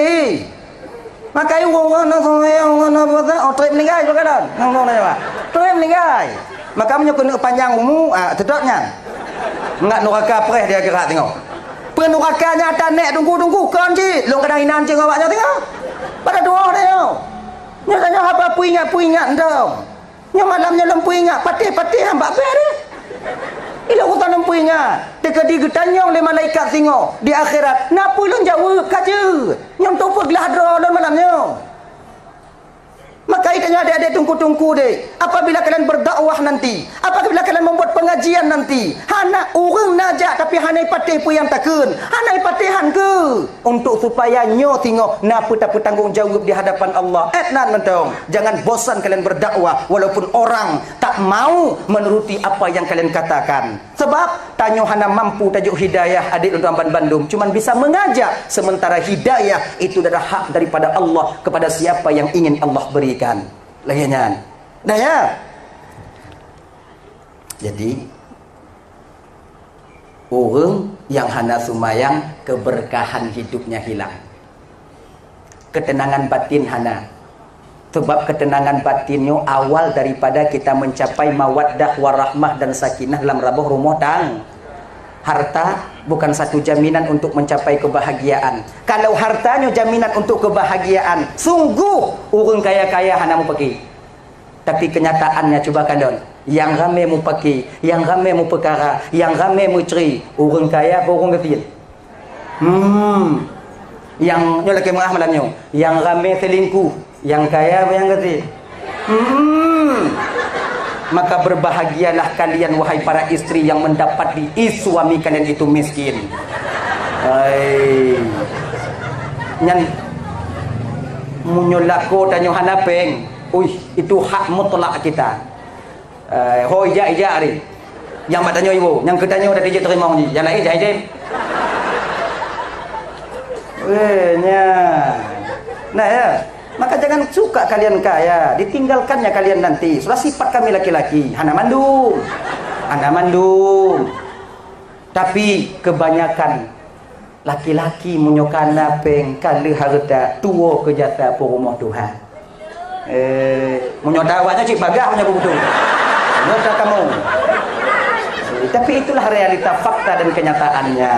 Maka ureueng-ureueng na seumayang, ureueng na puasa, oh, treb meuninggai bak kalon. Nang nang nang. Treb meuninggai. Maka meunyoe keuneuk panjang umu, ah, teudok nyan. Ngat nuraka preh di akhirat tengok. Peue nuraka nyan ata nèk tunggu-tunggu kon cit. Lôn kadang inan cit ngon awak nyoe tengok. Pada tuoh dah nyoe. Nyoe tanyoe haba peuingat-peuingat entong. Nyoe malam nyoe lôn peuingat, patéh-patéh han bak bèe deh. Ilôn urosan lôn peuingat, teukeudi geutanyong lé malaikat singoh di akhirat, na peue lôn jaweueb ka jeuet. Nyoe teupeuglah droe lôn malam nyoe. Maka geutanyoe adék-adék teungku-teungku deh, apabila kalian berdakwah nanti, apabila kalian membuat pengajian nanti, hana ureueng na jak tapi hana patéh peue nyang takheun, hana patéh han keu. Untuk supaya nyoe singoh na peue tapeutanggong jaweueb di hadapan Allah. Ét nan mantong, jangan bosan kalian berdakwah walaupun orang tak mau menuruti apa yang kalian katakan. Sebab tanyoe hana mampu tajok hidayah adék lôn tuan bandum, cuman bisa mengajak, sementara hidayah itu adalah hak daripada Allah kepada siapa yang ingin Allah berikan. Lagèe nyan. Dah ya? Jadi, ureueng nyang hana seumayang, keberkahan hidupnya hilang. Ketenangan batin hana. Sebab ketenangan batin nyoe awal daripada kita mencapai mawaddah, warahmah, dan sakinah dalam raboh rumoh tang-, harta bukan satu jaminan untuk mencapai kebahagiaan. Kalau harta nyoe jaminan untuk kebahagiaan, sungguh ureueng kaya-kaya hana mupaki. Tapi kenyataannya cuba kalon, nyang ramé mupaki, nyang ramé mupeukara, nyang ramé meucre, ureueng kaya apa ureueng gasien? Hmm. Nyang nyoe lakèe meu'ah malam nyoe, nyang ramé selingkuh, nyang kaya apa nyang gasien? Hmm. Maka berbahagialah kalian wahai para istri yang mendapati suami kalian itu miskin. Hai. Nyan meunyoe lakoe tanyoe hana péng, uih, itu hak mutlak kita. Eh, ho ijak-ijak ari. Nyang bak tanyoe iwoe, nyang keu tanyoe dak ijak teurimong jih. Nyang laén jak idem. Weh, nya. Nah, ya. Maka jangan suka kalian kaya, ditinggalkannya kalian nanti. Sudah sifat kami laki-laki, hana mandum. Hana mandum. Tapi kebanyakan laki-laki meunyoe ka na péng, ka lheueh hareuta, tuwoe keu jasa peurumoh tuha. Eh, meunyoe dakwah nyoe cit bagah meunyoe beutôi. Nyoe ka kamoe. Eh, tapi itulah realita, fakta dan kenyataannya.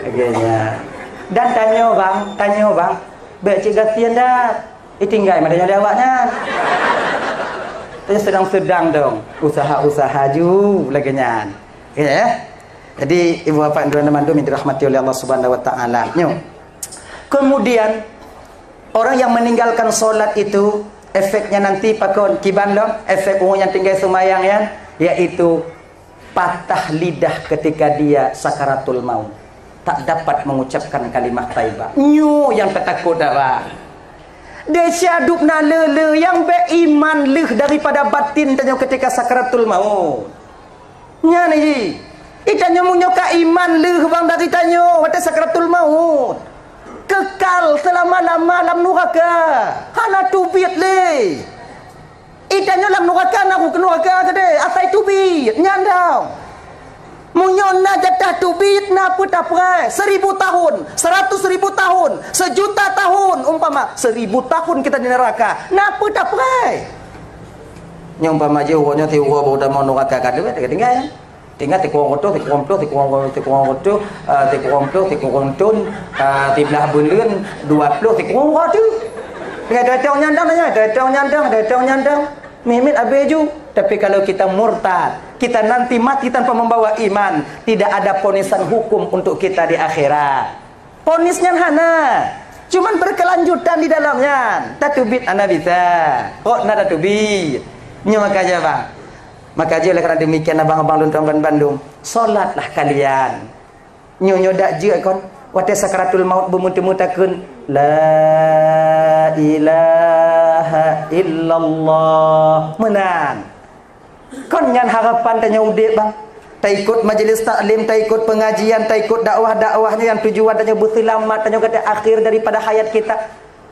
Oke, ya. Dan tanyoe bang, tanyoe bang, bèk cit gasien dah. Itinggai mata nyoe di awaknyan. Tapi sedang-sedang dong usaha-usaha ju lagèe nyan. Ya, ya. Jadi ibu bapak dan mandum yang dirahmati oleh Allah Subhanahu wa taala. Nyoe. Kemudian orang yang meninggalkan salat itu efeknya nanti pakon kiban lom efek ureueng nyang tinggai seumayang nyan, yaitu patah lidah ketika dia sakaratul maut. Tak dapat mengucapkan kalimah thaibah. Nyoe nyang teutakot dah, bah. Desya dub na le-le nyang bèk iman lheueh daripada batin tanyoe ketika sakaratul maut. Nyan jih. Itanyoe meunyoe ka iman lheueh bang dari tanyoe watèe sakaratul maut. Kekal selama-lama lam nuraka. Hana teubiet lé. Itanyoe lam nuraka na rukun nuraka tadi, asai teubiet, nyan dong. Meunyoe na jatah teubiet, na peue taprai? Seribu tahun, seratus ribu tahun, sejuta tahun, umpama seribu tahun kita di neraka, na peue taprai? Nyoe umpama jih uroe nyoe ti uroe bak utama nuraka ka deuh, tinggai. Tinggai sikureueng reutôh, sikureueng ploh, sikureueng, sikureueng reutôh, ah, sikureueng ploh, sikureueng thon, ah, siblaih buleuen, dua ploh, sikureueng reutôh. Tinggai datang nyandang, datang nyandang, datang nyandang. Miet-miet habéh ju. Tapi kalau kita murtad, kita nanti mati tanpa membawa iman, tidak ada ponisan hukum untuk kita di akhirat. Ponis nyan hana. Cuman berkelanjutan di dalam nyan. Tateubiet hana bisa. Kok na tateubiet? Nyoe makanya, bang. Maka jeuet lah karena demikian abang-abang lôn tuan bandum, salatlah kalian. Nyoe nyoe dak jeuet kon, watèe sakaratul maut beumeuteumeue takheun, "La ilaha illallah." Meunan. Kon nyan harapan tanyoe udép, bang. Taikot majelis taklim, taikot pengajian, taikot dakwah-dakwah nyoe nyang tujuan tanyoe beuseulamat, tanyoe kata akhir daripada hayat kita.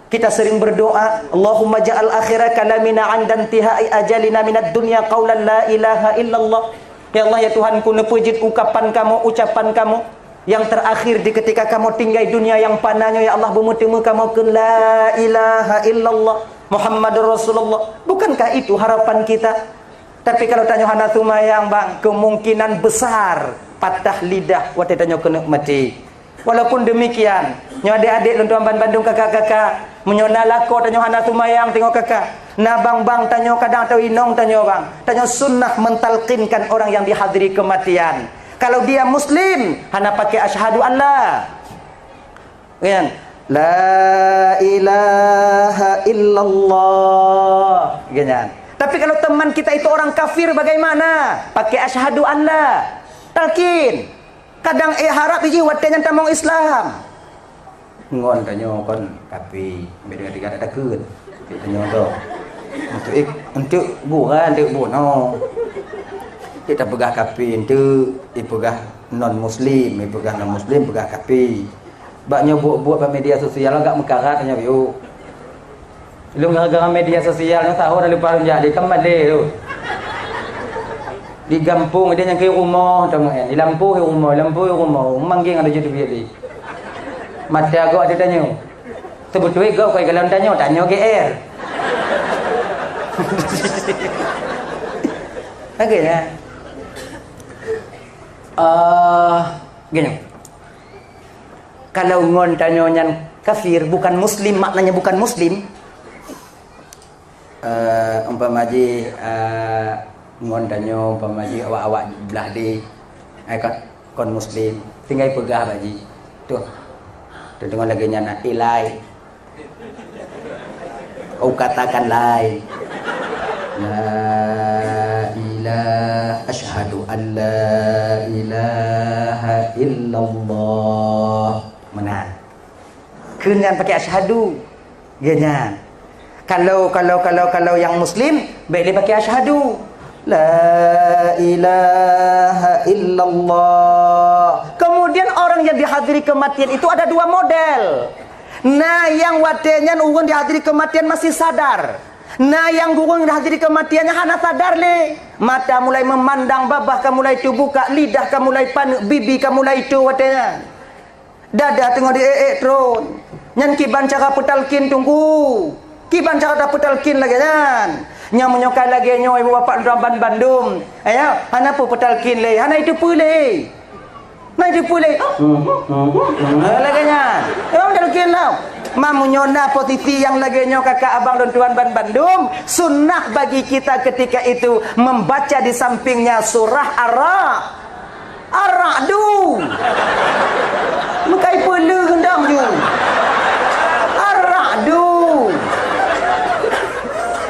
Kita sering berdoa, "Allahumma ja'al akhira kalamina 'inda intihai ajalina minad dunya qaulan la ilaha illallah." Ya Allah, ya Tuhanku, neupeujeuet ukapan kamoe, ucapan kamoe yang terakhir di ketika kamoe tinggai dunia yang fana nyoe, ya Allah, beumeuteumé kamoe keu la ilaha illallah Muhammadur Rasulullah. Bukankah itu harapan kita? Tapi kalau tanyoe hana seumayang, bang, kemungkinan besar patah lidah watée tanyoe keuneuk maté. Walaupun demikian, nyoe adék-adék lôn tuan banbandum, kakak-kakak, meunyoe na lakoe tanyoe hana seumayang teungoh kakak, na bang-bang tanyoe kadang atau inong tanyoe bang, tanyoe sunnah mentalkinkan orang yang dihadiri kematian. Kalau dia muslim, hana pakai asyhadu alla. Kan? La ilaha illallah. Kan? Tapi kalau teman kita itu orang kafir bagaimana? Pakai asyhadu alla. Talkin. Kadang, eh, harab jih watée nyan tamong Islam. Ngon tanyoe kon kapi, beda tiga tak takut. Tanyoe tu. Untuk ik-, untuk bukan, untuk bunoe. Kita peugah kapi, untuk ipeugah non muslim, ipeugah non muslim, peugah kapi. Bak nyoe buet-buet bak media sosial agak meukarat nyoe, yuk. Lôn gara-gara media sosial nyoe sahô na leupah lôn jak di Kemale tu. Di gampông, dia nyang keu rumoh, tengok, eh, di lampôh rumoh, lampôh rumoh, manggeng ada jadi bilik. Mata gok ada tanyoe. Sebetul gok kai galon tanyoe, tanyoe G R. Oke ya. Eh, gini. Kalau ngon tanyoe nyan kafir, bukan muslim, maknanya bukan muslim. Eh, umpama jih, eh, ngon tanyoe, umpama jih awak-awak blah deh, eh, kon, kon muslim, tinggai peugah bak jih. Tuh, tuh deungon lagée nyan, ilai. Kau katakan lai. La ilah, asyhadu an la ilaha illallah. Meunan. Kheun nyan pakai asyhadu. Geuh nyan. Kalau, kalau, kalau, kalau yang muslim, baik dia pakai asyhadu. La ilaha illallah. Kemudian orang yang dihadiri kematian itu ada dua model. Na nyang watée nyan ureuëng dihadiri kematian masih sadar. Na nyang ureuëng dihadiri kematian nyan hana sadar lé. Mata mulai memandang, babah ka mulai teubuka, lidah ka mulai paneuk, bibi ka mulai toe watée nyan. Dada teungoh di-ék-ék tron. Nyan kiban cara peutalkin Teungku. Kiban cara tapeutalkin lagée nyan. Nyang meunyoe ka lagée nyoe, ibu bapak droe banbandum. Eh, ya, hana peue peutalkin lé, hana iteupeue lé. Na iteupeue lé. Lagée nyan. Nyang peutalkin lah. Meunyoe na posisi nyang lagée nyoe kakak abang lôn tuan banbandum, sunnah bagi kita ketika itu membaca di sampingnya surah Ar-Ra-, Ar-Ra'du. Meukai peuleuh gendang ju. Ar-Ra'du.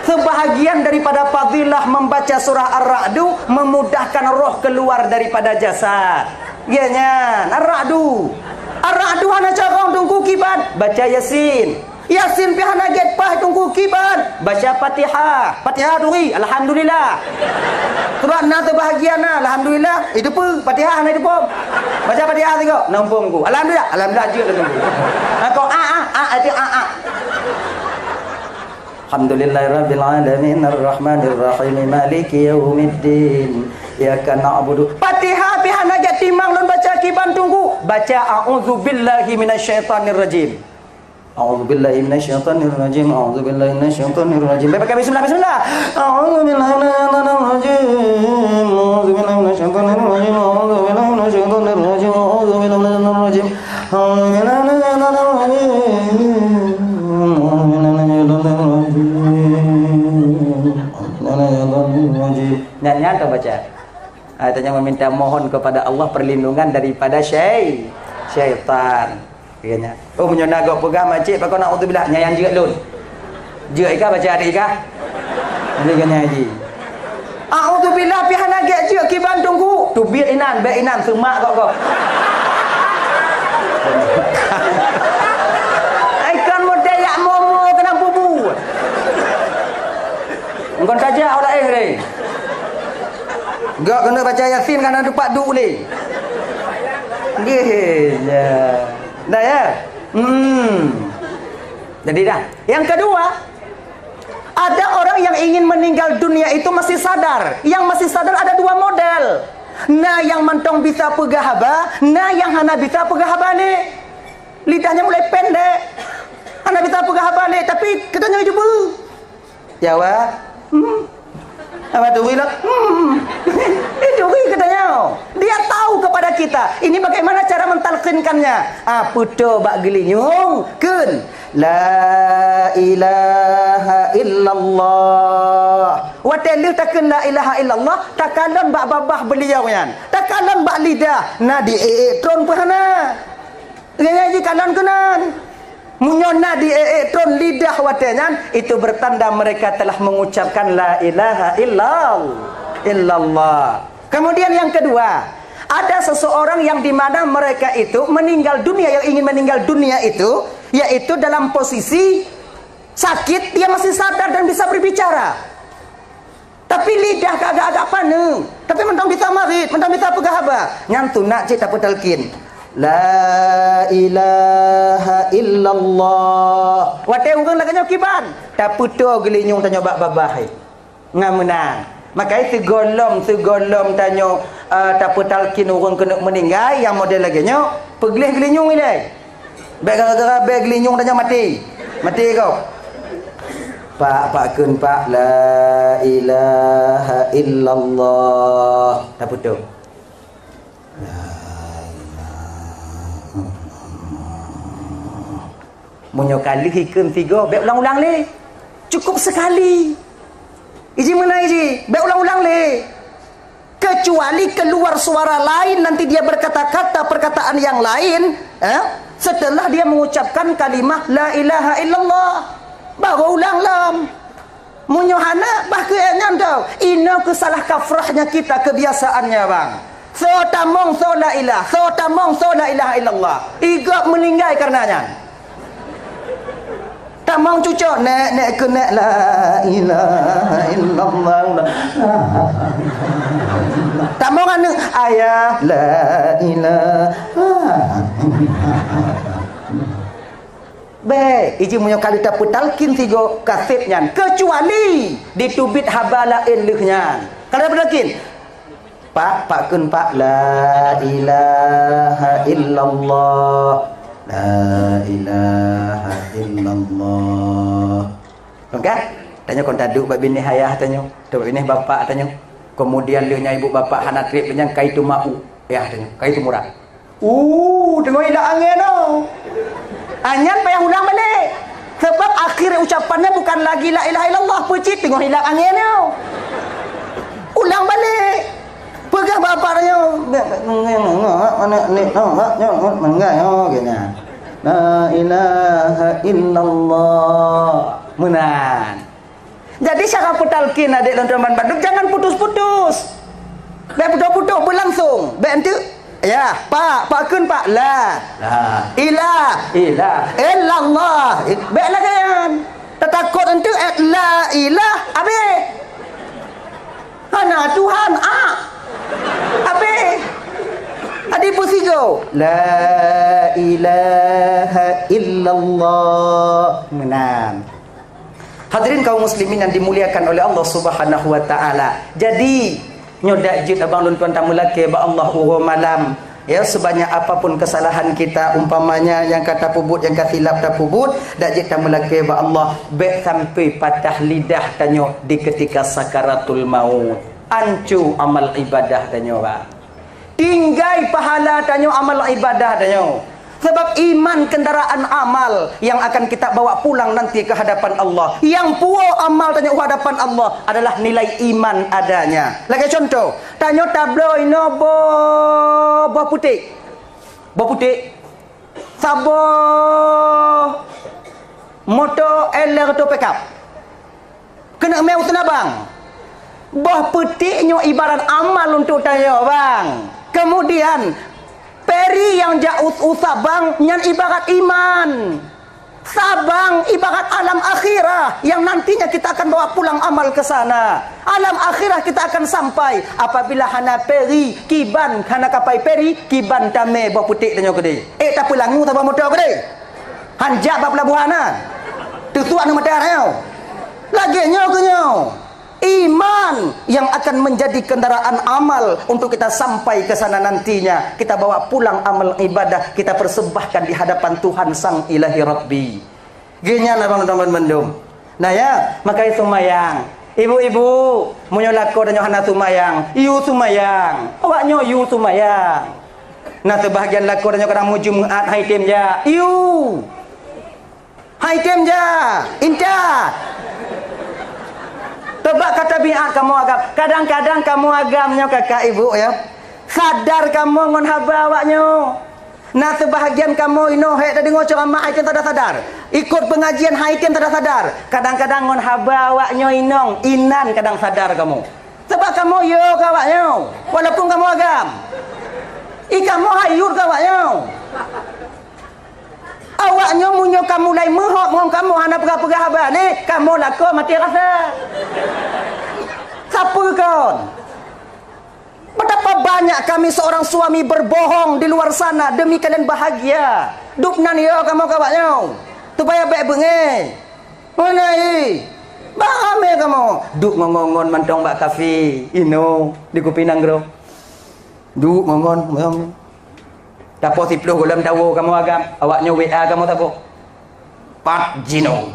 Sebahagian daripada fadilah membaca surah Ar-Ra'du memudahkan roh keluar daripada jasad. Ya nyan, Ar-Ra'du. Ar-Ra'du hana carông Teungku kiban, baca Yasin. Yasin pih hana gét paih Teungku kiban, baca Fatihah. Fatihah turi, alhamdulillah. Surat na teubahagia na, alhamdulillah. Iteupeue, Fatihah hana iteupom. Baca Fatihah sigoe, na muphom Teungku. Alhamdulillah, alhamdulillah jeuet Teungku. Aku a a a itu a a. Alhamdulillahirabbil alamin, arrahmanirrahim, maliki yaumiddin. Iyyaka na'budu. Fatihah pih hana gét timang lôn baca kiban Teungku. Baca a'udzubillahi minasyaitonirrajim. A'udzubillahi minasyaitonirrajim. A'udzubillahi minasyaitonirrajim. Baik, pakai bismillah, bismillah. A'udzubillahi minasyaitonirrajim. A'udzubillahi minasyaitonirrajim. A'udzubillahi minasyaitonirrajim. A'udzubillahi minasyaitonirrajim. A'udzubillahi minasyaitonirrajim. A'udzubillahi minasyaitonirrajim. A'udzubillahi minasyaitonirrajim. Nyan, nyan ka baca. Ah, tanya meminta mohon kepada Allah perlindungan daripada syai-, syaitan. Katanya, "Oh, meunyoe na gob peugah, makcik, pakon na'udzubillah, nyan nyang jeuet lôn." Jeuet ika baca adik ika. Ini katanya haji. A'udzubillah pih hana gét jeuet kiban Teungku. Teubiet inan, bék inan, seumak gob-gob. Ai kan model yak momo keunan bubu. Engkon saja awak laén, hei. Kok keuneuk baca Yasin kan ada pat duek lé. Nggih, ya. Dah ya? Hmm. Jadi dah. Yang kedua, ada orang yang ingin meninggal dunia itu masih sadar. Yang masih sadar ada dua model. Na nyang mantong bisa peugah haba, na nyang hana bisa peugah haba lé. Lidahnya mulai pendek. Hana bisa peugah haba lé, tapi geutanyoe jubeu. Jawa. Hmm. Apa tu, Wila? Hmm. Itu wi katanya. Dia tahu kepada kita. Ini bagaimana cara mentalkinkannya? Ah, peutoe bak geulinyueng, kheun, "La ilaha illallah." Watée lheueh takheun la ilaha illallah, takalon bak babah beliau nyan. Takalon bak lidah, na di ék-ék tron peuhana. Nyan jikalon keunan. Meunyoe na di ék-ék tron lidah watée nyan, itu bertanda mereka telah mengucapkan la ilaha illal-, illallah. Kemudian yang kedua, ada seseorang yang di mana mereka itu meninggal dunia, yang ingin meninggal dunia itu, yaitu dalam posisi sakit, dia masih sadar dan bisa berbicara. Tapi lidah ka agak-agak paneuk. Tapi mantong bisa marit, mantong bisa peugah haba. Nyan tu nak cit tapeutalkin. La ilaha illallah. Watée ureuëng lagée nyoe kiban, tapeutoe geulinyueng tanyoe bak babah hai. Ngon meunan. Makai sigohlom, sigohlom tanyoe, eh, tapeutalkin ureuëng keuneuk meuninggai, nyang model lagée nyoe, peugleh geulinyueng ilée. Bék gara-gara bék geulinyueng tanyoe maté. Maté kau. Pak, pak kheun, Pak, la ilaha illallah. Tapeutoe. La ilaha illallah. Meunyoe ka lheueh ikheun sigoe, bék ulang-ulang lé. Cukup sekali. Iji meunan iji, bék ulang-ulang lé. Kecuali keluar suara lain, nanti dia berkata-kata perkataan yang lain, eh, setelah dia mengucapkan kalimah la ilaha illallah. Baru ulang lom. Meunyoe hana, bah keu nyan tau. Inoe keu salah kafrahnya kita, kebiasaannya, bang. Soe tamong, soe la ilah, soe tamong, soe la ilaha illallah. Igop meuninggai kareuna nyan. Tamong cucok, nek, nek keu nek, la ilaha illallah. Tamong aneuk, ayah, la ilaha. Bék, iji meunyoe ka lheueh tapeutalkin sigoe kaseb nyan, keucuali diteubiet haba laén lheueh nyan. Ka lheueh tapeutalkin, Pak, pak kheun, Pak, la ilaha illallah. La ilaha illallah. Kon ka? Tanyoe kon taduek bak binéh ayah tanyoe, taduek bak binéh bapak tanyoe. Kemudian lheueh nyan ibu bapak hana treb lheueh nyan, kai teuma u ayah tanyoe, kai teumurah. Uh, teungoh ilak angén nyoe. Ah, nyan payah ulang balik. Sebab akhir ucapannya bukan lagi la ilaha illallah, peucit teungoh ilak angén nyoe. Ulang balik. Peugah bak bapak nyoe, la ilaha illallah. Meunan. Jadi, cara peutalkin adék lôn teman bandum, jangan putus-putus. Bék putus-putus, beulangsong. Bék enteuk, ya, pak, pak kheun pak, la. La. Ilah. Ilah. Illallah. Bék lagée nyan. Tatakot enteuk, eh, la ilah, habéh. Hana Tuhan, ah. Habéh. Adi peusigoe. La ilaha illallah. Meunan. Hadirin kaum muslimin yang dimuliakan oleh Allah Subhanahu wa taala. Jadi, nyoe dak jeuet abang lôn tuan tameulakée bak Allah uroe malam. Ya, sebanyak apapun kesalahan kita, umpamanya nyang ka tapeubuet, nyang ka silap tapeubuet, dak jeuet tameulakée bak Allah, bék sampai patah lidah tanyoe di ketika sakaratul maut. Anco amal ibadah tanyoe, bah. Tinggai pahala tanyoe, amal ibadah tanyoe. Sebab iman kendaraan amal yang akan kita bawa pulang nanti ke hadapan Allah. Nyang puwoe amal tanyoe u hadapan Allah adalah nilai iman adanya. Lagée contoh, tanyoe tabloe inoe boh, boh putéh. Boh putéh. Saboh moto, L R atau pickup. Keuneuk mé u Tanah Abang. Boh putéh nyoe ibarat amal untuk tanyoe, bang. Kemudian, peri nyang jak u, u Sabang nyan ibarat iman. Sabang ibarat alam akhirah yang nantinya kita akan bawa pulang amal ke sana. Alam akhirah kita akan sampai apabila hana peri, kiban hana kapai peri, kiban tamé boh putéh tanyoe keudeh. Eh, tapeulangu saboh moto keudeh. Hanjak bak pelabuhan na. Teusuak neu mata tanyoe. Lagée nyoe keu nyoe. Iman yang akan menjadi kendaraan amal untuk kita sampai ke sana nantinya. Kita bawa pulang amal ibadah, kita persembahkan di hadapan Tuhan Sang Ilahi Rabbi. Geuhnyan abang teman bandum. Nah ya, makai sumayang. Ibu-ibu, meunyoe lakoe tanyoe hana sumayang, yue sumayang. Awaknyoe yue sumayang. Nah, sebahagian lakoe tanyoe kadang meujeumeut hai tem jak. Yue. Hai tem ja, intat. Coba ka tabiat kamoe agam. Kadang-kadang kamoe agam nyoe kakak ibu ya. Sadar kamoe ngon haba awaknyoe. Na seubahagian kamoe inoe hék tadeungoe ceuramah hai tem sadar-sadar. Ikot peungajian hai tem sadar-sadar. Kadang-kadang ngon haba awaknyoe inong, inan kadang sadar kamoe. Sebab kamoe yo keu awaknyoe, walaupun kamoe agam. I kamoe hayut keu awaknyoe. Awaknyoe meunyoe ka mulai meuhok ngon kamoe hana peugah-peugah haba lé, kamoe lakoe maté rasa. Sapeue kon? Betapa banyak kami seorang suami berbohong di luar sana demi kalian bahagia. Dub nan yo kamoe keu awaknyoe. Supaya bék beungéh. Mana i? Bah amé kamoe. Dub ngon-ngon mantong bak kafe. Inoe di Kupi Nanggroe. Duek ngon-ngon, ngon. Tapoh siplôh gohlom tawoe kamoe agam, awaknyoe W A kamoe saboh. Pat jinoe.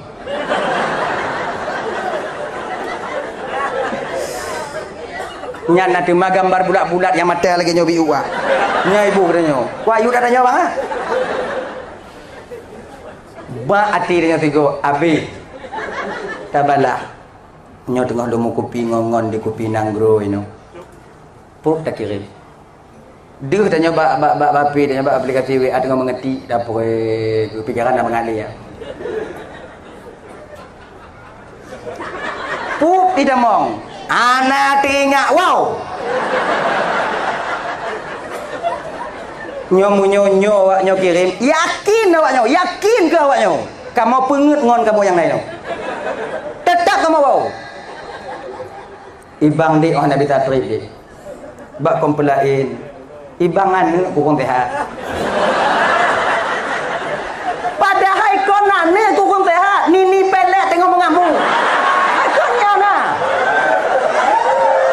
Nyan na teuma gambar bulat-bulat nyang mata lagée nyoe biuk, ah. Nyan ibu geutanyoe. Wah, yue dah tanyoe, bang, ah. Bak até tanyoe sigoe, abéh. Tabalah. Nyoe teungoh lôn meukupi ngon-ngon di Kupi Nanggroe inoe. Pup takirém. Deuh tanyoe bak, bak, bak, bak P, tanyoe bak aplikasi W A teungoh meungetik, dapur, eh, pikiran dah mengalir, ya. Pup itamong. Ana teuingat, wow. Nyoe meunyoe nyoe awaknyoe kirém, yakin awaknyoe, yakin keu awaknyoe. Kamoe peungeut ngon kamoe nyang laén nyoe. Teutap kamoe wow. Ibang di oh Nabi Tatrib di. Bak kompelain. Ibang aneuk kukon sehat. Padahai kon aneuk kukon sehat, nini pelek teungoh meungamu. Kon nyan na.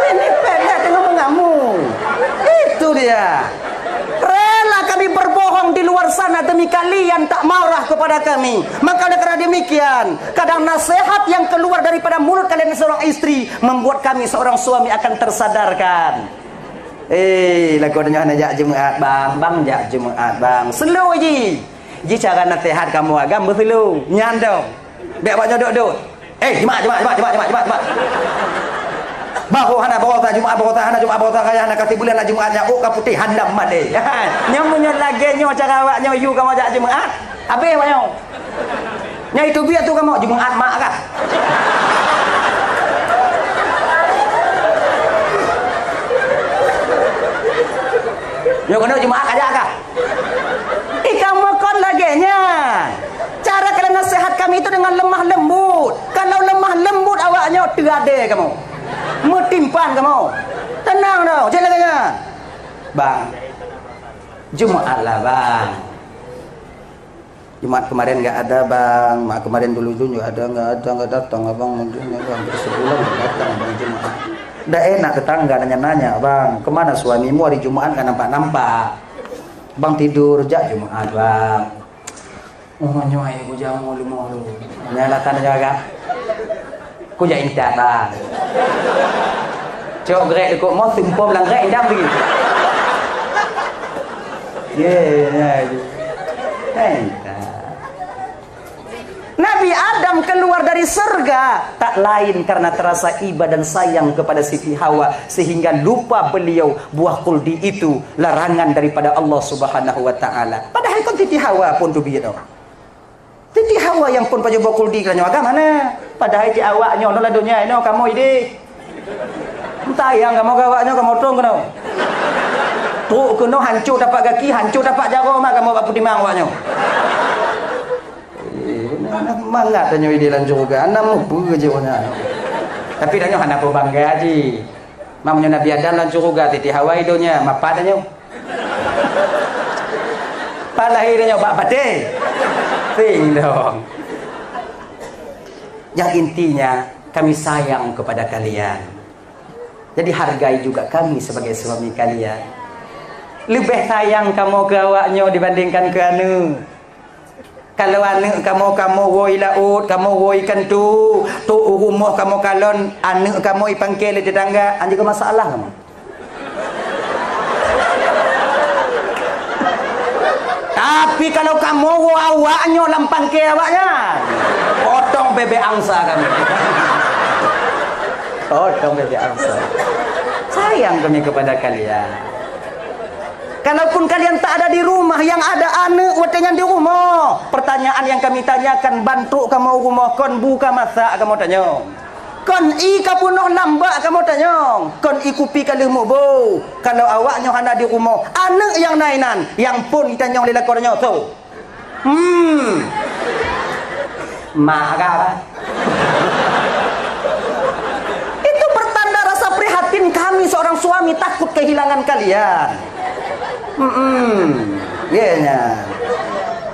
Nini pelek teungoh meungamu. Itu dia. Rela kami berbohong di luar sana demi kalian tak marah kepada kami. Maka oleh karena demikian, kadang nasihat yang keluar daripada mulut kalian seorang istri membuat kami seorang suami akan tersadarkan. Eh, lakoe tanyoe hana jak jeumaat, bang. Bang jak jeumaat, bang. Slow ji. Ji cara nasihat kamoe agam beuslow. Nyan dong. Bék awaknyoe dot-dot. Eh, jeumaat, jeumaat, jeumaat. Baroe hana baroesa Jumaat, baroesa hana Jumaat, baroesa raya hana, ka sibuleuen na Jumaat nyan, ôk ka putéh handam mat deh. Nyoe meunyoe lagée nyoe cara awaknyoe yue kamoe jak jeumaat, abéh awaknyoe. Nyan itu biet tu kamoe, Jumaat mak kah? Nyoe keunoe Jumaat kajak kah? Ih, kamoe kon lagée nyan. Cara kalian nasihat kami itu dengan lemah lembut. Kalau lemah lembut awaknyoe teuadée kamoe. Meutimpang kamoe. Tenang dong, jangan lagée nyan. Bang. Jumaat lah, Bang. Jumaat kemarin nggak ada, Bang. Mak kemarin dulu juga ada, nggak ada, nggak datang, Abang. Mungkin hampir sebulan nggak datang, Bang, Jumaat. Dah enak tetangga nanya-nanya, Bang, kemana suamimu hari Jumaat nggak nampak-nampak? Bang tidur jak Jumaat, Bang. Oh, nyoe ai kujamu leumo lu. Nyan alasan jaga. Kujak intat, Bang. Cok grek deuk mo seumpom lam grek indam lagi. Ye, ye, ye. Intat. Nabi Adam keluar dari surga tak lain karena terasa iba dan sayang kepada Siti Hawa, sehingga lupa beliau buah kuldi itu larangan daripada Allah Subhanahu wa Ta'ala. Padahai kon Siti Hawa pun teubiet. Siti Hawa nyang pun pajoh buah kuldi keu nyoe agam hana. Padahai cit awaknyoe nyoe lam donya inoe kamoe ideh. Sayang kamoe keu awaknyoe, kamoe trong keunoe. Trok keunoe hanco tapak gaki, hanco tapak jaroe mak kamoe bak peutimang awaknyoe. Eh, Mangat tanyoe idéh lam syeuruga, hana mupeue jih nyan. Tapi tanyoe hana peubangga jih. Meunyoe Nabi Adam lam syeuruga, Siti Hawa i donya, mapat tanyoe. Pat lahé tanyoe bak patéh. Sing dong. Yang intinya, kami sayang kepada kalian. Jadi hargai juga kami sebagai suami kalian. Leubeh sayang kamoe keu awaknyoe dibandingkan keu aneuk. Kalau aneuk kamoe, kamoe woe i laôt, kamoe woe i kantô, trôk u rumoh kamoe kalon, aneuk kamoe i pangké lé tetangga, hana jeuet keu masalah kamoe. Tapi kalau kamoe woe awaknyoe lam pangké awaknyan, potong bebek angsa kami. Potong bebek angsa. Sayang kami kepada kalian. Kalaupun kalian tak ada di rumah, yang ada aneuk watée nyan di rumoh, pertanyaan yang kami tanyakan, ban trôk kamoe u rumoh, kon bu ka masak kamoe tanyong. Kon ié ka peunoh lam bak kamoe tanyong. Kon ié kupi ka lheueh muboh. Kalau awaknyoe hana di rumoh, aneuk nyang na inan, nyang phon itanyong lé lakoe nyoe, soe? Hmm. Mak kah, bah? Itu pertanda rasa prihatin kami seorang suami takut kehilangan kalian. Hmm. Ya, nya.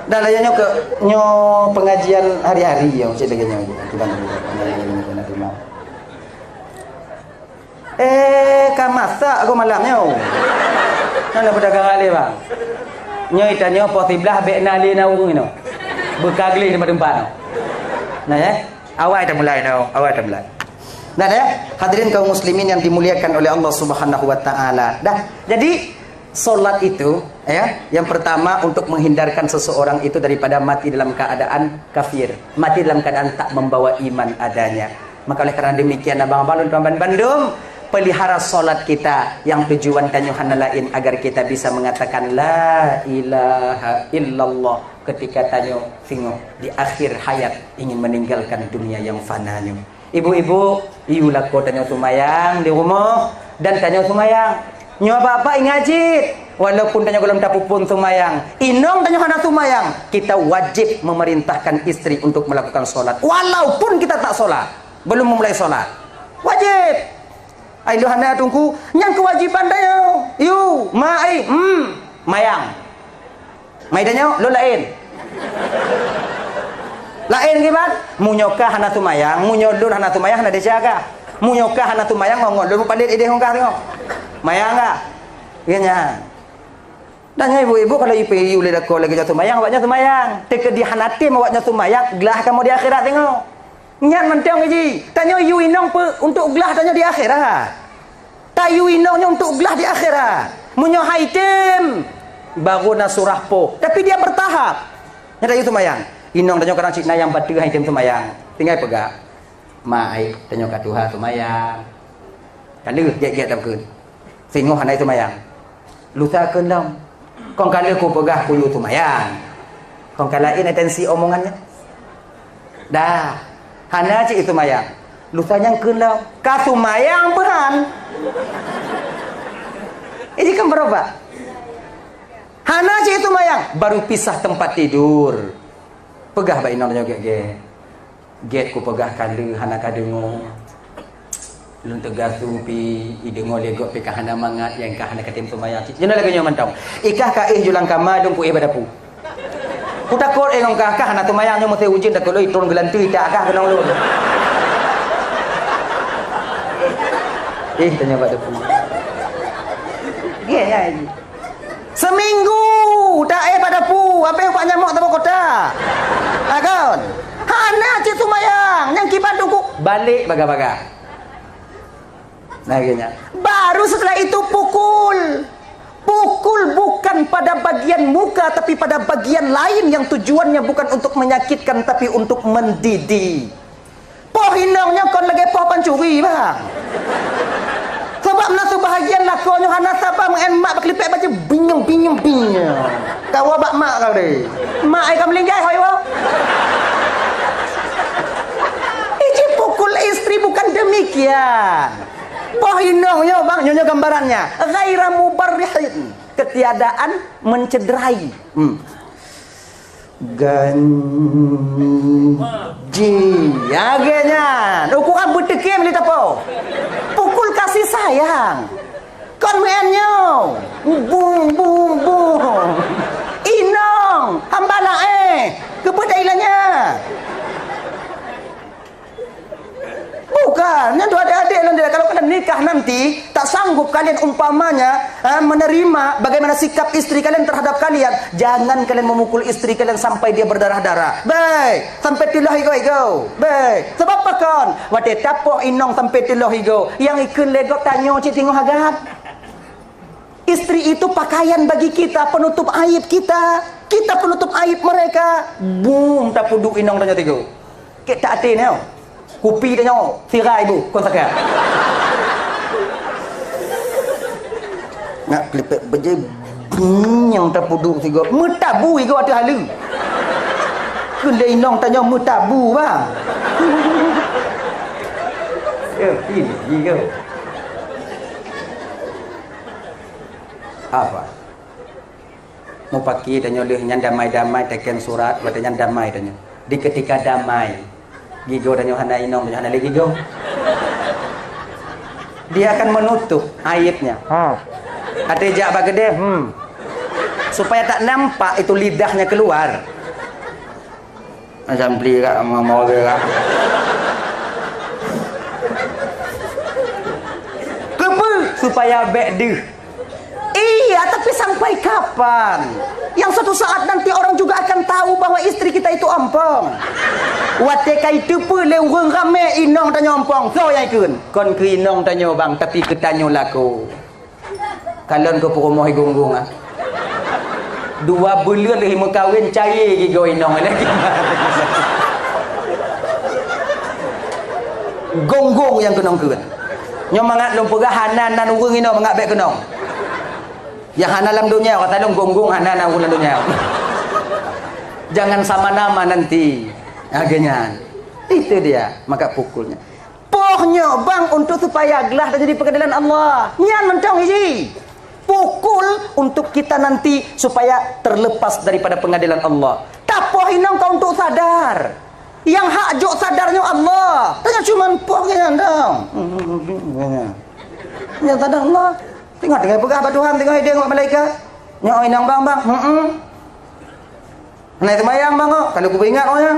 Dah lah, ya, nyoe ke, nyoe pengajian hari-hari, ya, cit lagée nyoe. Tuan, tuan, tuan, tuan, tuan, tuan. Eh, ka masak keu malam nyoe. Nyoe na peudagang alé, bang. Nyoe itanyoe poh siblaih bék na lé na ureueng inoe. Beuka gleh teumpat-teumpat nyoe. Nah, ya. Awai tamulai nyoe, awai tamulai. Nah, ya. Hadirin kaum muslimin yang dimuliakan oleh Allah Subhanahu wa taala. Dah. Jadi, Salat itu, ya, yang pertama untuk menghindarkan seseorang itu daripada mati dalam keadaan kafir, mati dalam keadaan tak membawa iman adanya. Maka oleh karena demikian, abang-abang lôn tuan ban bandum, pelihara salat kita yang tujuan tanyoe hana lain agar kita bisa mengatakan la ilaha illallah ketika tanyoe singoh di akhir hayat ingin meninggalkan dunia yang fana nyoe. Ibu-ibu, iyue lakoe tanyoe seumayang di rumoh dan tanyoe seumayang. Nyoe bapak ingat cit, walaupun tanyoe gohlom tapuphon seumayang, inong tanyoe hana seumayang, kita wajib memerintahkan istri untuk melakukan salat walaupun kita tak salat, belum memulai salat. Wajib. Ai lôn hana teungku, nyang keuwajiban tanyoe. Yu, ma ai, hmm, mayang. Mai tanyoe, lôn laén. Laén kiban? Meunyoe kah hana seumayang, meunyoe lôn hana seumayang, hana desya kah? Meunyoe kah hana seumayang, ngon lôn palét idéh ngon kah teungoh. Mayang kah? Iya nyan. Dan nyan ibu-ibu kalau ipiyu lé lakoe lagée nyoe seumayang, awaknyoe seumayang. Teukeudi hana tem awaknyoe seumayang, glah kamoe di akhirat teungoh. Nyan mantong jih. Tanyoe yue inong peu untuk glah tanyoe di akhirat. Tayue inong nyoe untuk glah di akhirat. Meunyoe hai tem, baru na surah poh. Tapi dia bertahap. Nyan tayue seumayang. Inong tanyoe kadang cit na nyang bateue hai tem seumayang. Tinggai peugah, "Ma ai, tanyoe ka tuha seumayang." Ka lheueh gét-gét takheun. Singoh hana seumayang. Lusa kheun lom. Kon ka lheueh kupeugah kuyue seumayang. Kon ka laén atensi omongan nyan. Dah. Hana cit seumayang. Lusa nyan kheun lom. Ka seumayang peuhan. Ini kan berubah. Hana cit seumayang. Baru pisah tempat tidur. Peugah bak inong nyoe gét-gét. Gét kupeugah ka lheueh hana kadeungoe. Lôn teuga su pi, ideungoe lé gob pi ka hana mangat, nyang ka hana katem seumayang. Nyoe lagée nyoe mantong. Ikah ka éh ju lam kama, dong kuéh bak dapu. Kutakot éh ngon kah, kah hana seumayang nyoe meusé ujeuen takot lôn itron geulanteue itak kah keunong lôn. Éh tanyoe bak dapu. Gét nyan. Seminggu taéh bak dapu, habéh ubat nyamok saboh kota. Ha kon. Hana cit seumayang, nyang kiban teungku balek bagah-bagah. Nah, akhirnya. Baru setelah itu pukul. Pukul bukan pada bagian muka, tapi pada bagian lain yang tujuannya bukan untuk menyakitkan, tapi untuk mendidik. Poh inong nyoe kon lagée poh pancuri, bang. Sabab na seubahagian lakoe nyoe hana saba meu'en mak bak lipek bajée binyong, binyong, binyong. Kawa bak mak kau deh. Mak ai ka meulinggai hoi wo. Iji pukul istri bukan demikian. Poh inong nyoe, bang, nyoe, nyoe gambarannya. Ghaira mubarrihin. Ketiadaan mencederai. Hmm. Ganji. Lagèe nyan. Ukuran beuteukem li tapo. Pukul kasih sayang. Kon meu'en nyoe. Bung, bung, bung. Inong, hamba laén. Keupeue tailanya? Bukan, nyan tu adik-adik lôn. Kalau kalian nikah nanti, tak sanggup kalian umpamanya, eh, menerima bagaimana sikap istri kalian terhadap kalian, jangan kalian memukul istri kalian sampai dia berdarah-darah. Baik, sampai teuloh igoe-igoe. Baik, sebab apa kon? Watèe tapoh inong sampai teuloh igoe, nyang ikheun lé gob tanyoe cit singoh agam. Istri itu pakaian bagi kita, penutup aib kita. Kita penutup aib mereka. Bum, tapeuduek inong tanyoe tiga. Kek tak até nyoe. Kupi tanyoe, sirai bu, kon sakai. Nak klipek beje, bum, nyang tapeuduek tiga. Meutabu igoe ateueh haleue. Kheun lé inong tanyoe meutabu, bang. Ya, ih, ih, ya. Apa? Mupaki tanyoe lheueh nyan damai-damai, teken surat, watèe nyan damai tanyoe. Di ketika damai, gigoe tanyoe hana, inong tanyoe hana lé gigoe. Dia akan menutup aibnya. Ha. Até jak bak keudè, hmm. Supaya tak nampak itu lidahnya keluar. Macam beli kat, mau, mau beli kat. Keupeue? Supaya bèk deuh. Iya, tapi sampai kapan? Yang suatu saat nanti orang juga akan tahu bahwa istri kita itu ompong. Watèe ka iteupeue lé ureueng ramè inong tanyoe ompong, soe nyang ikheun? Kon keu inong tanyoe, bang, tapi keu tanyoe lakoe. Kalon keu peurumoh i Gunggong, ah. Dua buleuen lheueh meukawen, cayé gigoe inong lagi. Gunggong nyang keunong kheun. Nyoe mangat lôn peugah, hana nan ureueng inong mangat bèk keunong. Nyang hana lam donya, kata lôn, Gunggong hana nan ureueng lam donya. Jangan sama nama nanti. Lagèe nyan. Itu dia, maka pukulnya. Poh nyoe bang untuk supaya glah tanyoe di pengadilan Allah. Nyan mantong iji. Pukul untuk kita nanti supaya terlepas daripada pengadilan Allah. Tapoh inong ka untuk sadar. Nyang hak jok sadar nyoe Allah. Tanyoe cuman poh nyan dong. Nyang sadar Allah. Tengok tinggai peugah bak Tuhan, tengok idéh ngon malaikat. Nyoe inong bang, bang. Heeh. Hana seumayang bang kok. Kalau kupeuingat oh nyan.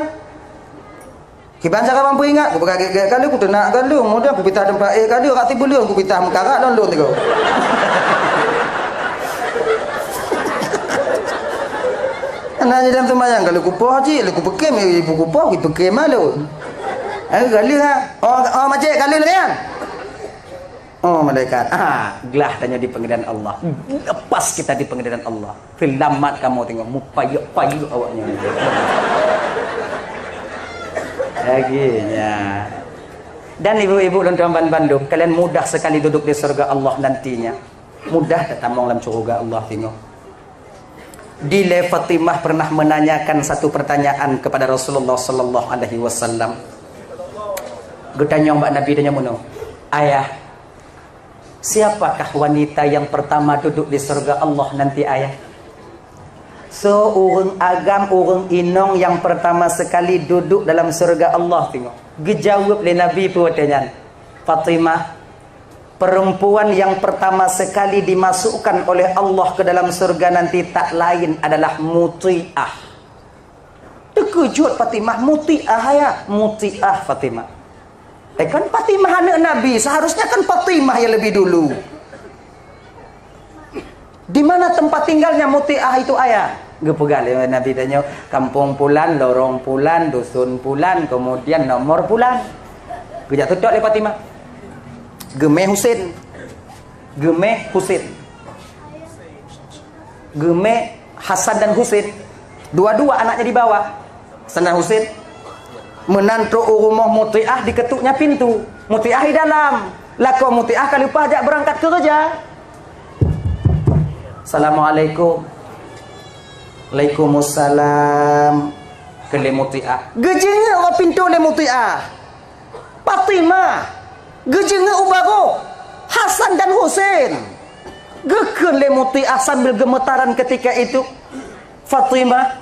Kiban cara bang peuingat, kupeugah gét-gét ka lheueh, kuteunak ka lheueh, kemudian kupisah teumpat éh ka lheueh, rak sibuleuen kupisah meukarat lôn lôn tiga. Hana jidam seumayang, ka lheueh kupoh cit, lheueh kupeukem, ibu kupoh, kupeukem mah lôn. Eh, ka lheueh ha. Oh, oh, macet ka lheueh lagèe nyan. Oh, malaikat. Ah, glah tanyoe di pengadilan Allah. Lepas kita di pengadilan Allah. Seulamat kamoe tengok, mupayek-payek awak nyan. Lagèe nyan. Dan ibu-ibu lôn tuan ban bandum, kalian mudah sekali duduk di surga Allah nantinya. Mudah tatamong lam syurga Allah tengok. Dilée Fatimah pernah menanyakan satu pertanyaan kepada Rasulullah sallallahu alaihi wasallam. Geutanyong bak Nabi, tanyong meunoe, "Ayah, siapakah wanita yang pertama duduk di surga Allah nanti, Ayah?" Soe ureuëng agam, ureuëng inong nyang pertama sekali duduk dalam syeuruga Allah teungoh? Geujaweueb lé Nabi peue watée nyan, "Fatimah, perempuan yang pertama sekali dimasukkan oleh Allah ke dalam syeuruga nanti tak lain adalah Mutiah." Teukeujot Fatimah, "Mutiah, ya? Mutiah, Fatimah?" Eh, kan Fatimah aneuk Nabi, seharusnya kan Fatimah yang lebih dulu. "Di mana tempat tinggalnya Mutiah itu, Ayah?" Geupeugah lé Nabi tanyoe, "Kampung pulan, lorong pulan, dusun pulan, kemudian nomor pulan." Geujak tutok lé Fatimah. Geumé Husen. Geumé Husen. Geumé Hasan dan Husen. Dua-dua anaknya dibawa. Hasan dan Husen. Meunan trok u rumoh Mutiah, diketuknya pintu. Mutiah di dalam. Lakoe Mutiah ka leupah jak beurangkat keureuja. "Assalamualaikum." "Waalaikumsalam," kheun lé Mutiah. Geujeungeuk bak pintoe lé Mutiah. "Fatimah." Geujeungeuk u barôh. "Hasan dan Husen." Geukheun lé Mutiah sambil geumetaran ketika itu, "Fatimah,